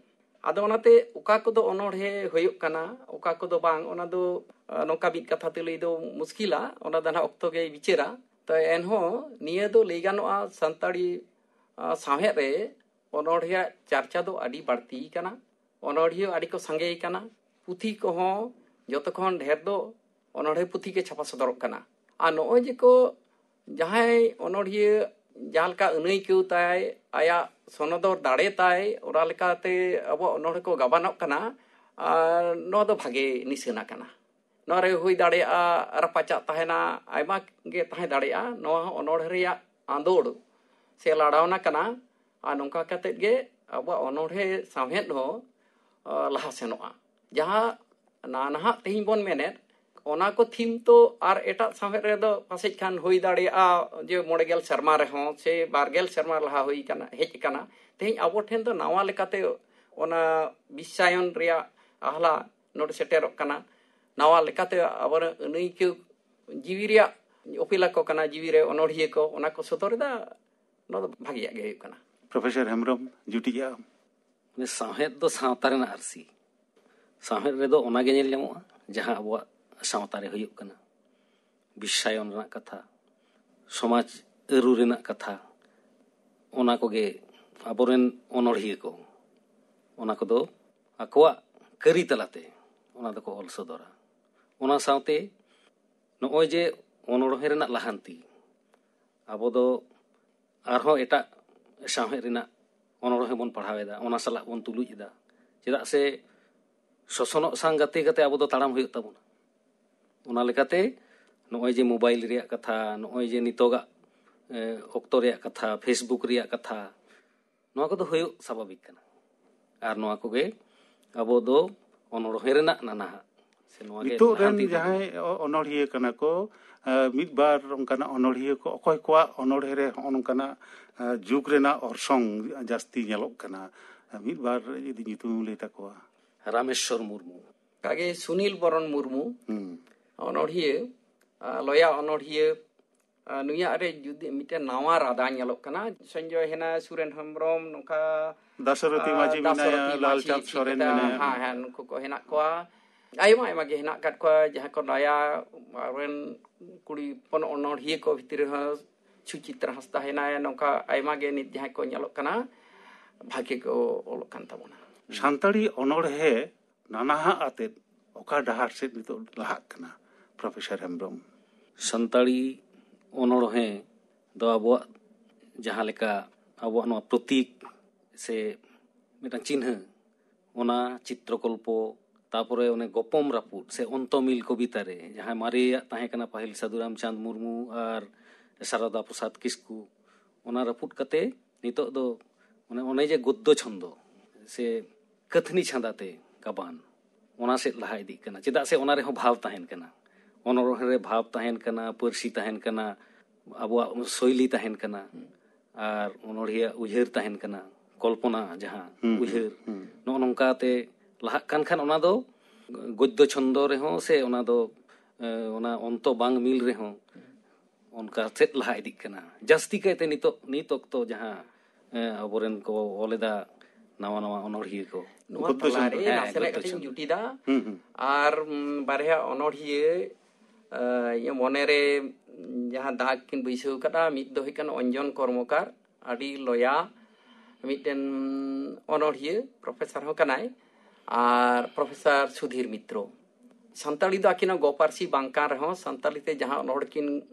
ᱟᱫᱚ ᱚᱱᱟᱛᱮ ᱚᱠᱟ ᱠᱚᱫᱚ ᱚᱱᱚᱬᱦᱮ ᱦᱩᱭᱩᱜ ᱠᱟᱱᱟ, ᱚᱠᱟ ᱠᱚᱫᱚ ᱵᱟᱝ, ᱚᱱᱟ ᱫᱚ, ᱟ, ᱱᱚᱝᱠᱟ ᱢᱤᱫ ᱠᱟᱛᱷᱟ ᱛᱮ ᱞᱟᱹᱭ ᱫᱚ ᱢᱩᱥᱠᱤᱞᱟ, ᱚᱱᱟ ᱫᱚ ᱱᱟᱦᱟᱜ ᱚᱠᱛᱚ ᱜᱮᱭ ᱵᱤᱪᱟᱹᱨᱟ᱾ ᱛᱚ ᱮᱱᱦᱚᱸ ᱱᱤᱭᱟᱹ ᱫᱚ ᱞᱟᱹᱭ ᱜᱟᱱᱚᱜᱼᱟ, ᱥᱟᱱᱛᱟᱲᱤ, ᱟ, ᱥᱟᱶᱦᱮᱫ ᱨᱮ ᱚᱱᱚᱬᱦᱮᱭᱟᱜ ᱪᱟᱨᱪᱟ ᱫᱚ ᱟᱹᱰᱤ ᱵᱟᱹᱲᱛᱤ ᱠᱟᱱᱟ᱾ ᱚᱱᱚᱬᱦᱤᱭᱟᱹ ᱟᱹᱰᱤ ᱠᱚ ᱥᱟᱸᱜᱮ ᱠᱟᱱᱟ, ᱯᱩᱛᱷᱤ ᱠᱚᱦᱚᱸ ᱡᱚᱛᱚ ᱠᱷᱚᱱ ᱰᱷᱮᱨ ᱫᱚ ᱚᱱᱚᱬᱦᱮ ᱯᱩᱛᱷᱤ ᱜᱮ ᱪᱷᱟᱯᱟ ᱥᱚᱫᱚᱨᱚᱜ ᱠᱟᱱᱟ᱾ ᱟᱨ ᱱᱚᱜᱼᱚᱭ ᱡᱮ ᱠᱚ, ᱡᱟᱦᱟᱸᱭ ᱚᱱᱚᱬᱦᱤᱭᱟᱹ ᱡᱟᱦᱟᱸ ᱞᱮᱠᱟ ᱟᱹᱱᱟᱹᱭᱠᱟᱹᱣ ᱛᱟᱭ, ᱟᱭᱟᱜ ᱥᱚᱱᱚᱫᱚᱨ ᱫᱟᱲᱮ ᱛᱟᱭ, ᱚᱱᱟ ᱞᱮᱠᱟᱛᱮ ᱟᱵᱚᱣᱟᱜ ᱚᱱᱚᱬᱦᱮ ᱠᱚ ᱜᱟᱵᱟᱱᱚᱜ ᱠᱟᱱᱟ᱾ ᱟᱨ ᱱᱚᱣᱟ ᱫᱚ ᱵᱷᱟᱜᱮ ᱱᱤᱥᱟᱹᱱᱟ ᱠᱟᱱᱟ᱾ ᱱᱚᱣᱟ ᱨᱮ ᱦᱩᱭ ᱫᱟᱲᱮᱭᱟᱜᱼᱟ ᱨᱟᱯᱟᱪᱟᱜ ᱛᱟᱦᱮᱱᱟ, ᱟᱭᱢᱟ ᱜᱮ ᱛᱟᱦᱮᱸ ᱫᱟᱲᱮᱭᱟᱜᱼᱟ᱾ ᱱᱚᱣᱟ ᱦᱚᱸ ᱚᱱᱚᱬᱦᱮ ᱨᱮᱭᱟᱜ ᱟᱸᱫᱳᱲ ᱥᱮ ᱞᱟᱲᱟᱣᱱᱟ ᱠᱟᱱᱟ᱾ ᱟᱨ ᱱᱚᱝᱠᱟ ᱠᱟᱛᱮᱫ ᱜᱮ ᱟᱵᱚᱣᱟᱜ ᱚᱱᱚᱬᱦᱮ ᱥᱟᱶᱦᱮᱫ ᱦᱚᱸ, ᱟ, ᱞᱟᱦᱟ ᱥᱮᱱᱚᱜᱼᱟ᱾ ᱡᱟᱦᱟᱸ ᱱᱟ-, ᱱᱟᱦᱟᱜ ᱛᱮᱦᱮᱧ ᱵᱚᱱ ᱢᱮᱱᱮᱫ, ᱚᱱᱟ ᱠᱚ ᱛᱷᱤᱢ ᱛᱚ ᱟᱨ ᱮᱴᱟᱜ ᱥᱟᱶᱦᱮᱫ ᱨᱮᱫᱚ ᱯᱟᱥᱮᱡ ᱠᱷᱟᱱ ᱦᱩᱭ ᱫᱟᱲᱮᱭᱟᱜᱼᱟ ᱡᱮ ᱢᱚᱬᱮ ᱜᱮᱞ ᱥᱮᱨᱢᱟ ᱨᱮᱦᱚᱸ ᱥᱮ ᱵᱟᱨ ᱜᱮᱞ ᱥᱮᱨᱢᱟ ᱞᱟᱦᱟ ᱦᱩᱭ ᱠᱟᱱᱟ, ᱦᱮᱡ ᱟᱠᱟᱱᱟ᱾ ᱛᱮᱦᱮᱧ ᱟᱵᱚ ᱴᱷᱮᱱ ᱫᱚ ᱱᱟᱣᱟ ᱞᱮᱠᱟᱛᱮ ᱚᱱᱟ ᱵᱤᱥᱥᱟᱭᱚᱱ ᱨᱮᱭᱟᱜ ᱟᱦᱞᱟ ᱱᱚᱰᱮ ᱥᱮᱴᱮᱨᱚᱜ ᱠᱟᱱᱟ᱾ ᱱᱟᱣᱟ ᱞᱮᱠᱟᱛᱮ ᱟᱵᱚᱨᱮᱱ ᱟᱹᱱᱟᱹᱭᱠᱟᱹᱣ ᱡᱤᱣᱤ ᱨᱮᱭᱟᱜ ᱚᱯᱮᱞᱟ ᱠᱚ ᱠᱟᱱᱟ, ᱡᱤᱣᱤ ᱨᱮ ᱚᱱᱚᱬᱦᱤᱭᱟᱹ ᱠᱚ, ᱚᱱᱟ ᱠᱚ ᱥᱚᱫᱚᱨ ᱮᱫᱟ᱾ ᱱᱚᱣᱟ ᱫᱚ ᱵᱷᱟᱜᱮᱭᱟᱜ ᱜᱮ ᱦᱩᱭᱩᱜ ᱠᱟᱱᱟ᱾ ᱯᱨᱚᱯᱷᱮᱥᱚᱨ ᱦᱮᱢᱵᱨᱚᱢ, ᱡᱩᱴᱤᱡ ᱟᱢ᱾ ᱢᱟᱱᱮ ᱥᱟᱶᱦᱮᱫ ᱫᱚ ᱥᱟᱶᱛᱟ ᱨᱮᱱᱟᱜ ᱟᱹᱨᱥᱤ᱾ ᱥᱟᱶᱦᱮᱫ ᱨᱮᱫᱚ ᱚᱱᱟᱜᱮ ᱧᱮᱞ ᱧᱟᱢᱚᱜᱼᱟ, ᱡᱟᱦᱟᱸ ᱟᱵᱚᱣᱟᱜ ᱥᱟᱶᱛᱟ ᱨᱮ ᱦᱩᱭᱩᱜ ᱠᱟᱱᱟ, ᱵᱤᱥᱥᱟᱭᱚᱱ ᱨᱮᱱᱟᱜ ᱠᱟᱛᱷᱟ, ᱥᱚᱢᱟᱡᱽ ᱟᱹᱨᱩ ᱨᱮᱱᱟᱜ ᱠᱟᱛᱷᱟ, ᱚᱱᱟ ᱠᱚᱜᱮ ᱟᱵᱚᱨᱮᱱ ᱚᱱᱚᱲᱦᱤᱭᱟᱹ ᱠᱚ ᱚᱱᱟ ᱠᱚᱫᱚ ᱟᱠᱚᱣᱟᱜ ᱠᱟᱹᱨᱤ ᱛᱟᱞᱟᱛᱮ ᱚᱱᱟ ᱫᱚᱠᱚ ᱚᱞ ᱥᱚᱫᱚᱨᱟ᱾ ᱚᱱᱟ ᱥᱟᱶᱛᱮ ᱱᱚᱜᱼᱚᱭ ᱡᱮ ᱚᱱᱚᱬᱦᱮ ᱨᱮᱱᱟᱜ ᱞᱟᱦᱟᱱᱛᱤ, ᱟᱵᱚ ᱫᱚ ᱟᱨᱦᱚᱸ ᱮᱴᱟᱜ ᱥᱟᱶᱦᱮᱫ ᱨᱮᱱᱟᱜ ᱚᱱᱚᱬᱦᱮ ᱵᱚᱱ ᱯᱟᱲᱦᱟᱣ ᱮᱫᱟ, ᱚᱱᱟ ᱥᱟᱞᱟᱜ ᱵᱚᱱ ᱛᱩᱞᱩᱡ ᱮᱫᱟ᱾ ᱪᱮᱫᱟᱜ ᱥᱮ ᱥᱚᱥᱚᱱᱚᱜ ᱥᱟᱝ ᱜᱟᱛᱮ ᱠᱟᱛᱮ ᱟᱵᱚ ᱫᱚ ᱛᱟᱲᱟᱢ ᱦᱩᱭᱩᱜ ᱛᱟᱵᱚᱱᱟ᱾ ᱚᱱᱟ ᱞᱮᱠᱟᱛᱮ ᱱᱚᱜᱼᱚᱭ ᱡᱮ ᱢᱳᱵᱟᱭᱤᱞ ᱨᱮᱭᱟᱜ ᱠᱟᱛᱷᱟ, ᱱᱚᱜᱼᱚᱭ ᱡᱮ ᱱᱤᱛᱚᱜᱟᱜ ᱮ, ᱚᱠᱛᱚ ᱨᱮᱭᱟᱜ ᱠᱟᱛᱷᱟ, ᱯᱷᱮᱥᱵᱩᱠ ᱨᱮᱭᱟᱜ ᱠᱟᱛᱷᱟ, ᱱᱚᱣᱟ ᱠᱚᱫᱚ ᱦᱩᱭᱩᱜ ᱥᱟᱵᱷᱟᱵᱤᱠ ᱠᱟᱱᱟ᱾ ᱟᱨ ᱱᱚᱣᱟ ᱠᱚᱜᱮ ᱟᱵᱚ ᱫᱚ ᱚᱱᱚᱬᱦᱮ ᱨᱮᱱᱟᱜ ᱱᱟᱱᱟᱦᱟᱜ ᱥᱮ ᱱᱚᱣᱟ ᱜᱮ ᱱᱤᱛᱚᱜ ᱨᱮᱱ ᱞᱟᱦᱟᱱᱛᱤ ᱫᱚ ᱡᱟᱦᱟᱸᱭ ᱚ-, ᱚᱱᱚᱲᱦᱤᱭᱟᱹ ᱠᱟᱱᱟ ᱠᱚ, ᱮ, ᱢᱤᱫ ᱵᱟᱨ ᱚᱱᱠᱟᱱᱟᱜ ᱚᱱᱚᱲᱦᱤᱭᱟᱹ ᱠᱚ, ᱚᱠᱚᱭ ᱠᱚᱣᱟᱜ ᱚᱱᱚᱬᱦᱮ ᱨᱮ ᱦᱚᱸᱜᱼᱚ ᱱᱚᱝᱠᱟᱱᱟᱜ, ᱮ, ᱡᱩᱜᱽ ᱨᱮᱱᱟᱜ ᱚᱨᱥᱚᱝ ᱡᱟᱹᱥᱛᱤ ᱧᱮᱞᱚᱜ ᱠᱟᱱᱟ, ᱮ, ᱢᱤᱫ ᱵᱟᱨ ᱡᱩᱫᱤ ᱧᱩᱛᱩᱢ ᱮᱢ ᱞᱟᱹᱭ ᱛᱟᱠᱚᱣᱟ? ᱨᱟᱢᱮᱥᱣᱚᱨ ᱢᱩᱨᱢᱩ᱾ ᱚᱱᱠᱟᱜᱮ ᱥᱩᱱᱤᱞ ᱵᱚᱨᱚᱱ ᱢᱩᱨᱢᱩ, ᱦᱩᱸ᱾ ᱚᱱᱚᱲᱦᱤᱭᱟᱹ, ᱟ, ᱞᱚᱭᱟ ᱚᱱᱚᱲᱦᱤᱭᱟᱹ, ᱟ, ᱱᱩᱭᱟᱜ ᱨᱮ ᱡᱩᱫᱤ ᱢᱤᱫᱴᱮᱱ ᱱᱟᱣᱟ ᱨᱟᱫᱟ ᱧᱮᱞᱚᱜ ᱠᱟᱱᱟ᱾ ᱥᱚᱧᱡᱚᱭ ᱦᱮᱱᱟᱭᱟ, ᱥᱩᱨᱮᱱ ᱦᱮᱢᱵᱨᱚᱢ, ᱱᱚᱝᱠᱟ, ᱫᱟᱥᱚᱨᱚᱛᱷᱤ ᱟ, ᱢᱟᱹᱡᱷᱤ ᱫᱟᱥᱚᱨᱚᱛᱷᱤ ᱢᱮᱱᱟᱭᱟ, ᱢᱟᱹᱡᱷᱤ, ᱞᱟᱞᱪᱟᱸᱫᱽ ᱥᱚᱨᱮᱱ ᱥᱤᱠᱟᱹᱛᱟ, ᱢᱮᱱᱟᱭᱟ᱾ ᱦᱮᱸ, ᱦᱮᱸ, ᱱᱩᱠᱩ ᱠᱚ ᱦᱮᱱᱟᱜ ᱠᱚᱣᱟ᱾ ᱟᱭᱢᱟ, ᱟᱭᱢᱟ ᱜᱮ ᱦᱮᱱᱟᱜ ᱟᱠᱟᱫ ᱠᱚᱣᱟ, ᱡᱟᱦᱟᱸᱭ ᱠᱚ ᱱᱟᱭᱟ ᱟᱵᱚᱨᱮᱱ ᱠᱩᱲᱤ ᱦᱚᱯᱚᱱ ᱚᱱᱚᱲᱦᱤᱭᱟᱹ ᱠᱚ ᱵᱷᱤᱛᱨᱤ ᱨᱮᱦᱚᱸ ᱥᱩᱪᱤᱛᱨᱟ ᱦᱟᱸᱥᱫᱟ ᱦᱮᱱᱟᱭᱟ, ᱱᱚᱝᱠᱟ ᱟᱭᱢᱟ ᱜᱮ ᱱᱤᱛ ᱡᱟᱦᱟᱸᱭ ᱠᱚ ᱧᱮᱞᱚᱜ ᱠᱟᱱᱟ, ᱵᱷᱟᱜᱮ ᱠᱚ ᱚᱞᱚᱜ ᱠᱟᱱ ᱛᱟᱵᱚᱱᱟ᱾ ᱥᱟᱱᱛᱟᱲᱤ ᱚᱱᱚᱬᱦᱮ ᱱᱟᱱᱟᱦᱟᱜ ᱟᱛᱮᱫ ᱚᱠᱟ ᱰᱟᱦᱟᱨ ᱥᱮᱫ ᱱᱤᱛᱚᱜ ᱞᱟᱦᱟᱜ ᱠᱟᱱᱟ, ᱯᱨᱚᱯᱷᱮᱥᱚᱨ ᱦᱮᱢᱵᱨᱚᱢ? ᱥᱟᱱᱛᱟᱲᱤ ᱚᱱᱚᱬᱦᱮ ᱫᱚ ᱟᱵᱚᱣᱟᱜ ᱡᱟᱦᱟᱸ ᱞᱮᱠᱟ ᱟᱵᱚᱣᱟᱜ ᱱᱚᱣᱟ ᱯᱨᱚᱛᱤᱠ ᱥᱮ ᱢᱤᱫᱴᱟᱝ ᱪᱤᱱᱦᱟᱹ, ᱚᱱᱟ ᱪᱤᱛᱨᱚᱠᱚᱞᱯᱚ, ᱛᱟᱯᱚᱨᱮ ᱚᱱᱮ ᱜᱚᱯᱚᱢ ᱨᱟᱹᱯᱩᱫ ᱥᱮ ᱚᱱᱛᱚᱢᱤᱞ ᱠᱚᱵᱤᱛᱟ ᱨᱮ ᱡᱟᱦᱟᱸ ᱢᱟᱨᱮᱭᱟᱜ ᱛᱟᱦᱮᱸ ᱠᱟᱱᱟ, ᱯᱟᱹᱦᱤᱞ ᱥᱟᱹᱫᱷᱩ ᱨᱟᱢᱪᱟᱸᱫᱽ ᱢᱩᱨᱢᱩ ᱟᱨ ᱥᱟᱨᱚᱫᱟ ᱯᱨᱚᱥᱟᱫᱽ ᱠᱤᱥᱠᱩ, ᱚᱱᱟ ᱨᱟᱹᱯᱩᱫ ᱠᱟᱛᱮ ᱱᱤᱛᱚᱜ ᱫᱚ ᱚᱱᱮ, ᱚᱱᱮ ᱡᱮ ᱜᱚᱫᱽᱫᱚ ᱪᱷᱚᱱᱫᱚ ᱥᱮ ᱠᱟᱹᱛᱷᱱᱤ ᱪᱷᱟᱸᱫᱟᱛᱮ ᱜᱟᱵᱟᱱ, ᱚᱱᱟ ᱥᱮᱫ ᱞᱟᱦᱟ ᱤᱫᱤᱜ ᱠᱟᱱᱟ᱾ ᱪᱮᱫᱟᱜ ᱥᱮ ᱚᱱᱟ ᱨᱮᱦᱚᱸ ᱵᱷᱟᱵᱽ ᱛᱟᱦᱮᱱ ᱠᱟᱱᱟ, ᱚᱱᱚᱬᱦᱮ ᱨᱮ ᱵᱷᱟᱵᱽ ᱛᱟᱦᱮᱱ ᱠᱟᱱᱟ, ᱯᱟᱹᱨᱥᱤ ᱛᱟᱦᱮᱱ ᱠᱟᱱᱟ, ᱟᱵᱚᱣᱟᱜ ᱥᱳᱭᱞᱤ ᱛᱟᱦᱮᱱ ᱠᱟᱱᱟ, ᱟᱨ ᱚᱱᱚᱬᱦᱤᱭᱟᱹ ᱩᱭᱦᱟᱹᱨ ᱛᱟᱦᱮᱱ ᱠᱟᱱᱟ, ᱠᱚᱞᱯᱚᱱᱟ ᱡᱟᱦᱟᱸ ᱦᱩᱸ, ᱩᱭᱦᱟᱹᱨ, ᱦᱩᱸ᱾ ᱱᱚᱜᱼᱚ ᱱᱚᱝᱠᱟᱛᱮ ᱞᱟᱦᱟᱜ ᱠᱟᱱ ᱠᱷᱟᱱ ᱚᱱᱟ ᱫᱚ ᱜᱚᱫᱽᱫᱚ ᱪᱷᱚᱱᱫᱚ ᱨᱮᱦᱚᱸ ᱥᱮ ᱚᱱᱟ ᱫᱚ, ᱮ, ᱚᱱᱟ ᱚᱱᱛᱚ ᱵᱟᱝ ᱢᱤᱞ ᱨᱮᱦᱚᱸ ᱚᱱᱠᱟ ᱥᱮᱫ ᱞᱟᱦᱟ ᱤᱫᱤᱜ ᱠᱟᱱᱟ᱾ ᱡᱟᱹᱥᱛᱤ ᱠᱟᱭᱛᱮ ᱱᱤᱛᱚᱜ, ᱱᱤᱛ ᱚᱠᱛᱚ ᱡᱟᱦᱟᱸ, ᱮ, ᱟᱵᱚᱨᱮᱱ ᱠᱚ ᱚᱞ ᱮᱫᱟ, ᱱᱟᱣᱟ ᱱᱟᱣᱟ ᱚᱱᱚᱬᱦᱤᱭᱟᱹ ᱠᱚ᱾ ᱱᱚᱣᱟ ᱛᱟᱞᱟᱨᱮ ᱦᱮᱸ, ᱱᱟᱥᱮᱱᱟᱜ ᱠᱟᱹᱴᱤᱡ ᱤᱧ ᱡᱩᱴᱤᱫᱟ᱾ ᱦᱩᱸ, ᱦᱩᱸ᱾ ᱟᱨ ᱵᱟᱨᱭᱟ ᱚᱱᱚᱬᱦᱤᱭᱟᱹ ᱤᱧᱟᱹᱜ ᱢᱚᱱᱮᱨᱮ ᱡᱟᱦᱟᱸ ᱫᱟᱜᱽ ᱠᱤᱱ ᱵᱟᱹᱭᱥᱟᱹᱣ ᱠᱟᱫᱟ, ᱢᱤᱫ ᱫᱚ ᱦᱩᱭᱩᱜ ᱠᱟᱱᱟ ᱚᱧᱡᱚᱱ ᱠᱚᱨᱢᱚᱠᱟᱨ, ᱟᱹᱰᱤ ᱞᱚᱭᱟ ᱢᱤᱫᱴᱮᱱ ᱚᱱᱚᱬᱦᱤᱭᱟᱹ, ᱯᱨᱚᱯᱷᱮᱥᱟᱨ ᱦᱚᱸ ᱠᱟᱱᱟᱭ, ᱟᱨ ᱯᱨᱚᱯᱷᱮᱥᱟᱨ ᱥᱩᱫᱷᱤᱨ ᱢᱤᱛᱨᱚ᱾ ᱥᱟᱱᱛᱟᱲᱤ ᱫᱚ ᱟᱹᱠᱤᱱᱟᱜ ᱜᱚ ᱯᱟᱹᱨᱥᱤ ᱵᱟᱝ ᱠᱟᱱ ᱨᱮᱦᱚᱸ, ᱥᱟᱱᱛᱟᱲᱤ ᱛᱮ ᱡᱟᱦᱟᱸ ᱚᱱᱚᱬᱦᱮ ᱠᱤᱱ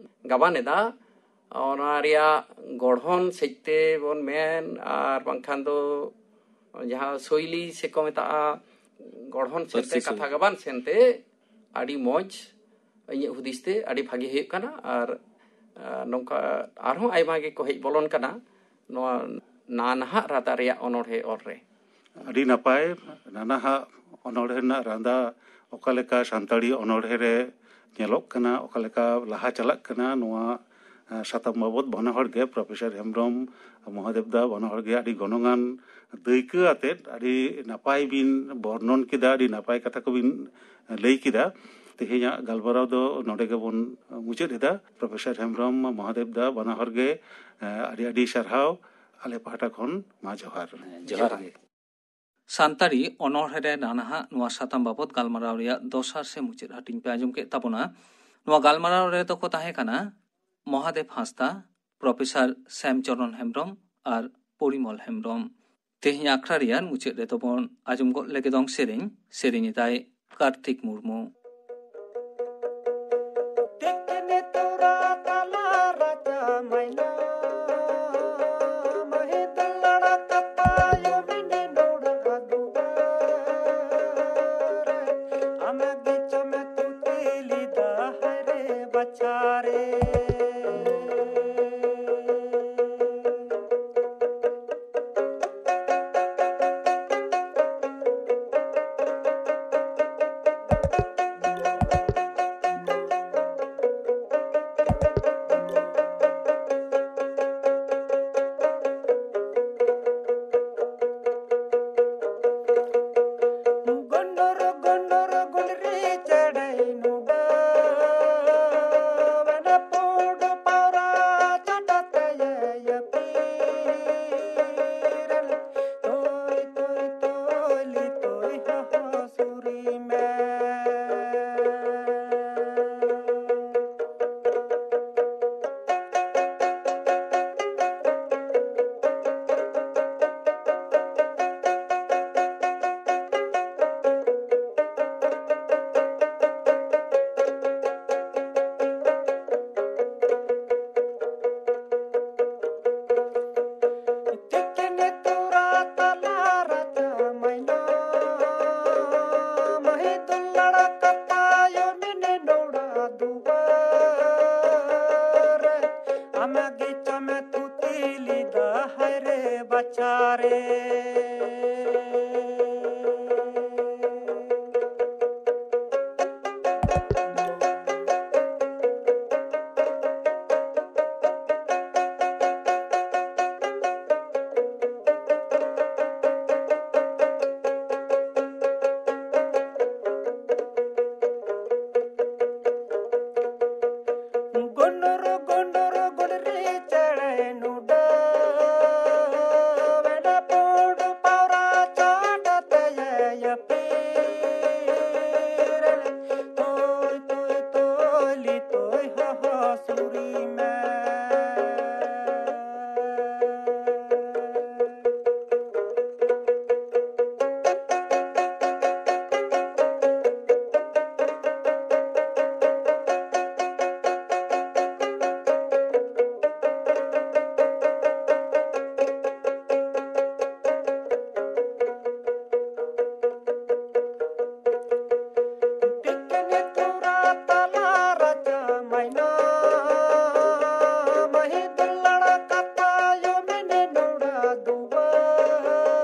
ᱜᱟᱵᱟᱱ ᱮᱫᱟ, ᱚᱱᱟ ᱨᱮᱭᱟᱜ ᱜᱚᱲᱦᱚᱱ ᱥᱮᱫ ᱛᱮ ᱵᱚᱱ ᱢᱮᱱ, ᱟᱨ ᱵᱟᱝᱠᱷᱟᱱ ᱫᱚ ᱡᱟᱦᱟᱸ ᱥᱳᱭᱞᱤ ᱥᱮ ᱠᱚ ᱢᱮᱛᱟᱜᱼᱟ, ᱜᱚᱲᱦᱚᱱ ᱥᱮᱫ ᱛᱮ, ᱯᱟᱹᱨᱥᱤ ᱥᱳᱭᱞᱤ᱾ ᱠᱟᱛᱷᱟ ᱜᱟᱵᱟᱱ ᱥᱮᱱ ᱛᱮ ᱟᱹᱰᱤ ᱢᱚᱡᱽ, ᱤᱧᱟᱹᱜ ᱦᱩᱫᱤᱥ ᱛᱮ ᱟᱹᱰᱤ ᱵᱷᱟᱜᱮ ᱦᱩᱭᱩᱜ ᱠᱟᱱᱟ᱾ ᱟᱨ ᱱᱚᱝᱠᱟ ᱟᱨᱦᱚᱸ ᱟᱭᱢᱟ ᱜᱮᱠᱚ ᱦᱮᱡ ᱵᱚᱞᱚᱱ ᱠᱟᱱᱟ ᱱᱚᱣᱟ ᱱᱟᱱᱦᱟᱜ ᱨᱟᱫᱟ ᱨᱮᱭᱟᱜ ᱚᱱᱚᱬᱦᱮ ᱚᱞ ᱨᱮ᱾ ᱟᱹᱰᱤ ᱱᱟᱯᱟᱭ᱾ ᱱᱟᱱᱟᱦᱟᱜ ᱚᱱᱚᱬᱦᱮ ᱨᱮᱱᱟᱜ ᱨᱟᱸᱫᱟ ᱚᱠᱟ ᱞᱮᱠᱟ ᱥᱟᱱᱛᱟᱲᱤ ᱚᱱᱚᱬᱦᱮ ᱨᱮ ᱧᱮᱞᱚᱜ ᱠᱟᱱᱟ, ᱚᱠᱟ ᱞᱮᱠᱟ ᱞᱟᱦᱟ ᱪᱟᱞᱟᱜ ᱠᱟᱱᱟ, ᱱᱚᱣᱟ ᱥᱟᱛᱟᱢ ᱵᱟᱵᱚᱛ ᱵᱟᱱᱟ ᱦᱚᱲ ᱜᱮ, ᱯᱨᱚᱯᱷᱮᱥᱚᱨ ᱦᱮᱢᱵᱨᱚᱢ, ᱢᱚᱦᱟᱫᱮᱵ ᱫᱟ, ᱵᱟᱱᱟ ᱦᱚᱲ ᱜᱮ ᱟᱹᱰᱤ ᱜᱚᱱᱚᱝᱟᱱ ᱫᱟᱹᱭᱠᱟᱹ ᱟᱛᱮᱫ ᱟᱹᱰᱤ ᱱᱟᱯᱟᱭ ᱵᱤᱱ ᱵᱚᱨᱱᱚᱱ ᱠᱮᱫᱟ, ᱟᱹᱰᱤ ᱱᱟᱯᱟᱭ ᱠᱟᱛᱷᱟ ᱠᱚᱵᱤᱱ ᱞᱟᱹᱭ ᱠᱮᱫᱟ᱾ ᱛᱮᱦᱮᱧᱟᱜ ᱜᱟᱞᱢᱟᱨᱟᱣ ᱫᱚ ᱱᱚᱰᱮ ᱜᱮᱵᱚᱱ ᱢᱩᱪᱟᱹᱫ ᱮᱫᱟ᱾ ᱯᱨᱚᱯᱷᱮᱥᱚᱨ ᱦᱮᱢᱵᱨᱚᱢ, ᱢᱚᱦᱟᱫᱮᱵ ᱫᱟ, ᱵᱟᱱᱟ ᱦᱚᱲ ᱜᱮ ᱟᱹᱰᱤ ᱟᱹᱰᱤ ᱥᱟᱨᱦᱟᱣ᱾ ᱟᱞᱮ ᱯᱟᱦᱴᱟ ᱠᱷᱚᱱ ᱢᱟ ᱡᱚᱦᱟᱨ᱾ ᱡᱚᱦᱟᱨ ᱜᱮ᱾ ᱥᱟᱱᱛᱟᱲᱤ ᱚᱱᱚᱬᱦᱮ ᱨᱮ ᱱᱟᱱᱦᱟᱜ ᱱᱚᱣᱟ ᱥᱟᱛᱟᱢ ᱵᱟᱵᱚᱛ ᱜᱟᱞᱢᱟᱨᱟᱣ ᱨᱮᱭᱟᱜ ᱫᱚᱥᱟᱨ ᱥᱮ ᱢᱩᱪᱟᱹᱫ ᱦᱟᱹᱴᱤᱧ ᱯᱮ ᱟᱸᱡᱚᱢ ᱠᱮᱫ ᱛᱟᱵᱚᱱᱟ᱾ ᱱᱚᱣᱟ ᱜᱟᱞᱢᱟᱨᱟᱣ ᱨᱮᱫᱚ ᱠᱚ ᱛᱟᱦᱮᱸ ᱠᱟᱱᱟ ᱢᱚᱦᱟᱫᱮᱵ ᱦᱟᱸᱥᱫᱟ, ᱯᱨᱚᱯᱷᱮᱥᱚᱨ ᱥᱮᱢᱪᱚᱨᱚᱱ ᱦᱮᱢᱵᱨᱚᱢ ᱟᱨ ᱯᱚᱨᱤᱢᱚᱞ ᱦᱮᱢᱵᱨᱚᱢ᱾ ᱛᱮᱦᱮᱧ ᱟᱠᱷᱲᱟ ᱨᱮᱭᱟᱜ ᱢᱩᱪᱟᱹᱫ ᱨᱮᱫᱚ ᱵᱚᱱ ᱟᱸᱡᱚᱢ ᱜᱚᱫ ᱞᱮᱜᱮ ᱫᱚᱝ ᱥᱮᱨᱮᱧ᱾ ᱥᱮᱨᱮᱧ ᱮᱫᱟᱭ ᱠᱟᱨᱛᱤᱠ ᱢᱩᱨᱢᱩ᱾ ᱪᱟᱨᱮ᱾ ᱜᱚᱱᱰᱚᱨ ᱜᱚᱱᱰᱚᱨ ᱜᱚᱰᱨᱤ ᱪᱮᱬᱮ ᱱᱩᱰᱟᱹ ᱮᱱᱟ ᱯᱩᱸᱰ ᱯᱟᱣᱨᱟ ᱪᱟᱰ ᱛᱮᱭᱮ ᱭᱟᱹᱯᱤᱨ᱾ ᱛᱚᱭ ᱛᱚᱭ ᱛᱚᱭ ᱞᱤ ᱛᱚᱭ ᱦᱚᱦᱚ ᱥᱩᱨᱤ ᱢᱮ᱾ ᱴᱤᱠᱟᱹᱱᱤ ᱛᱩᱨᱟ ᱛᱟᱞᱟ ᱨᱟᱪᱟ ᱢᱟᱭᱱᱟ, ᱢᱟᱹᱦᱤ ᱫᱩᱞᱟᱹᱲ ᱠᱟᱛᱷᱟ ᱭᱚ ᱢᱮᱱᱮ ᱱᱚᱲᱟ ᱫᱩᱣᱟᱹᱨ᱾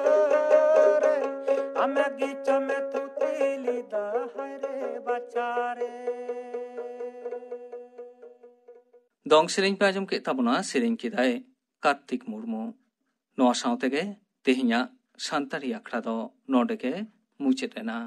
ᱟᱢᱮ ᱜᱤ ᱪᱚᱢᱮ ᱛᱷᱩᱛᱤ ᱞᱤᱫᱟ ᱦᱟᱭ ᱨᱮ ᱵᱟᱪᱷᱟ ᱨᱮ᱾ ᱫᱚᱝ ᱥᱮᱨᱮᱧ ᱯᱮ ᱟᱸᱡᱚᱢ ᱠᱮᱫ ᱛᱟᱵᱚᱱᱟ, ᱥᱮᱨᱮᱧ ᱠᱮᱫᱟᱭ ᱠᱟᱨᱛᱤᱠ ᱢᱩᱨᱢᱩ᱾ ᱱᱚᱣᱟ ᱥᱟᱶ ᱛᱮᱜᱮ ᱛᱮᱦᱮᱧᱟᱜ ᱥᱟᱱᱛᱟᱲᱤ ᱟᱠᱷᱲᱟ ᱫᱚ ᱱᱚᱰᱮ ᱜᱮ ᱢᱩᱪᱟᱹᱫ ᱮᱱᱟ᱾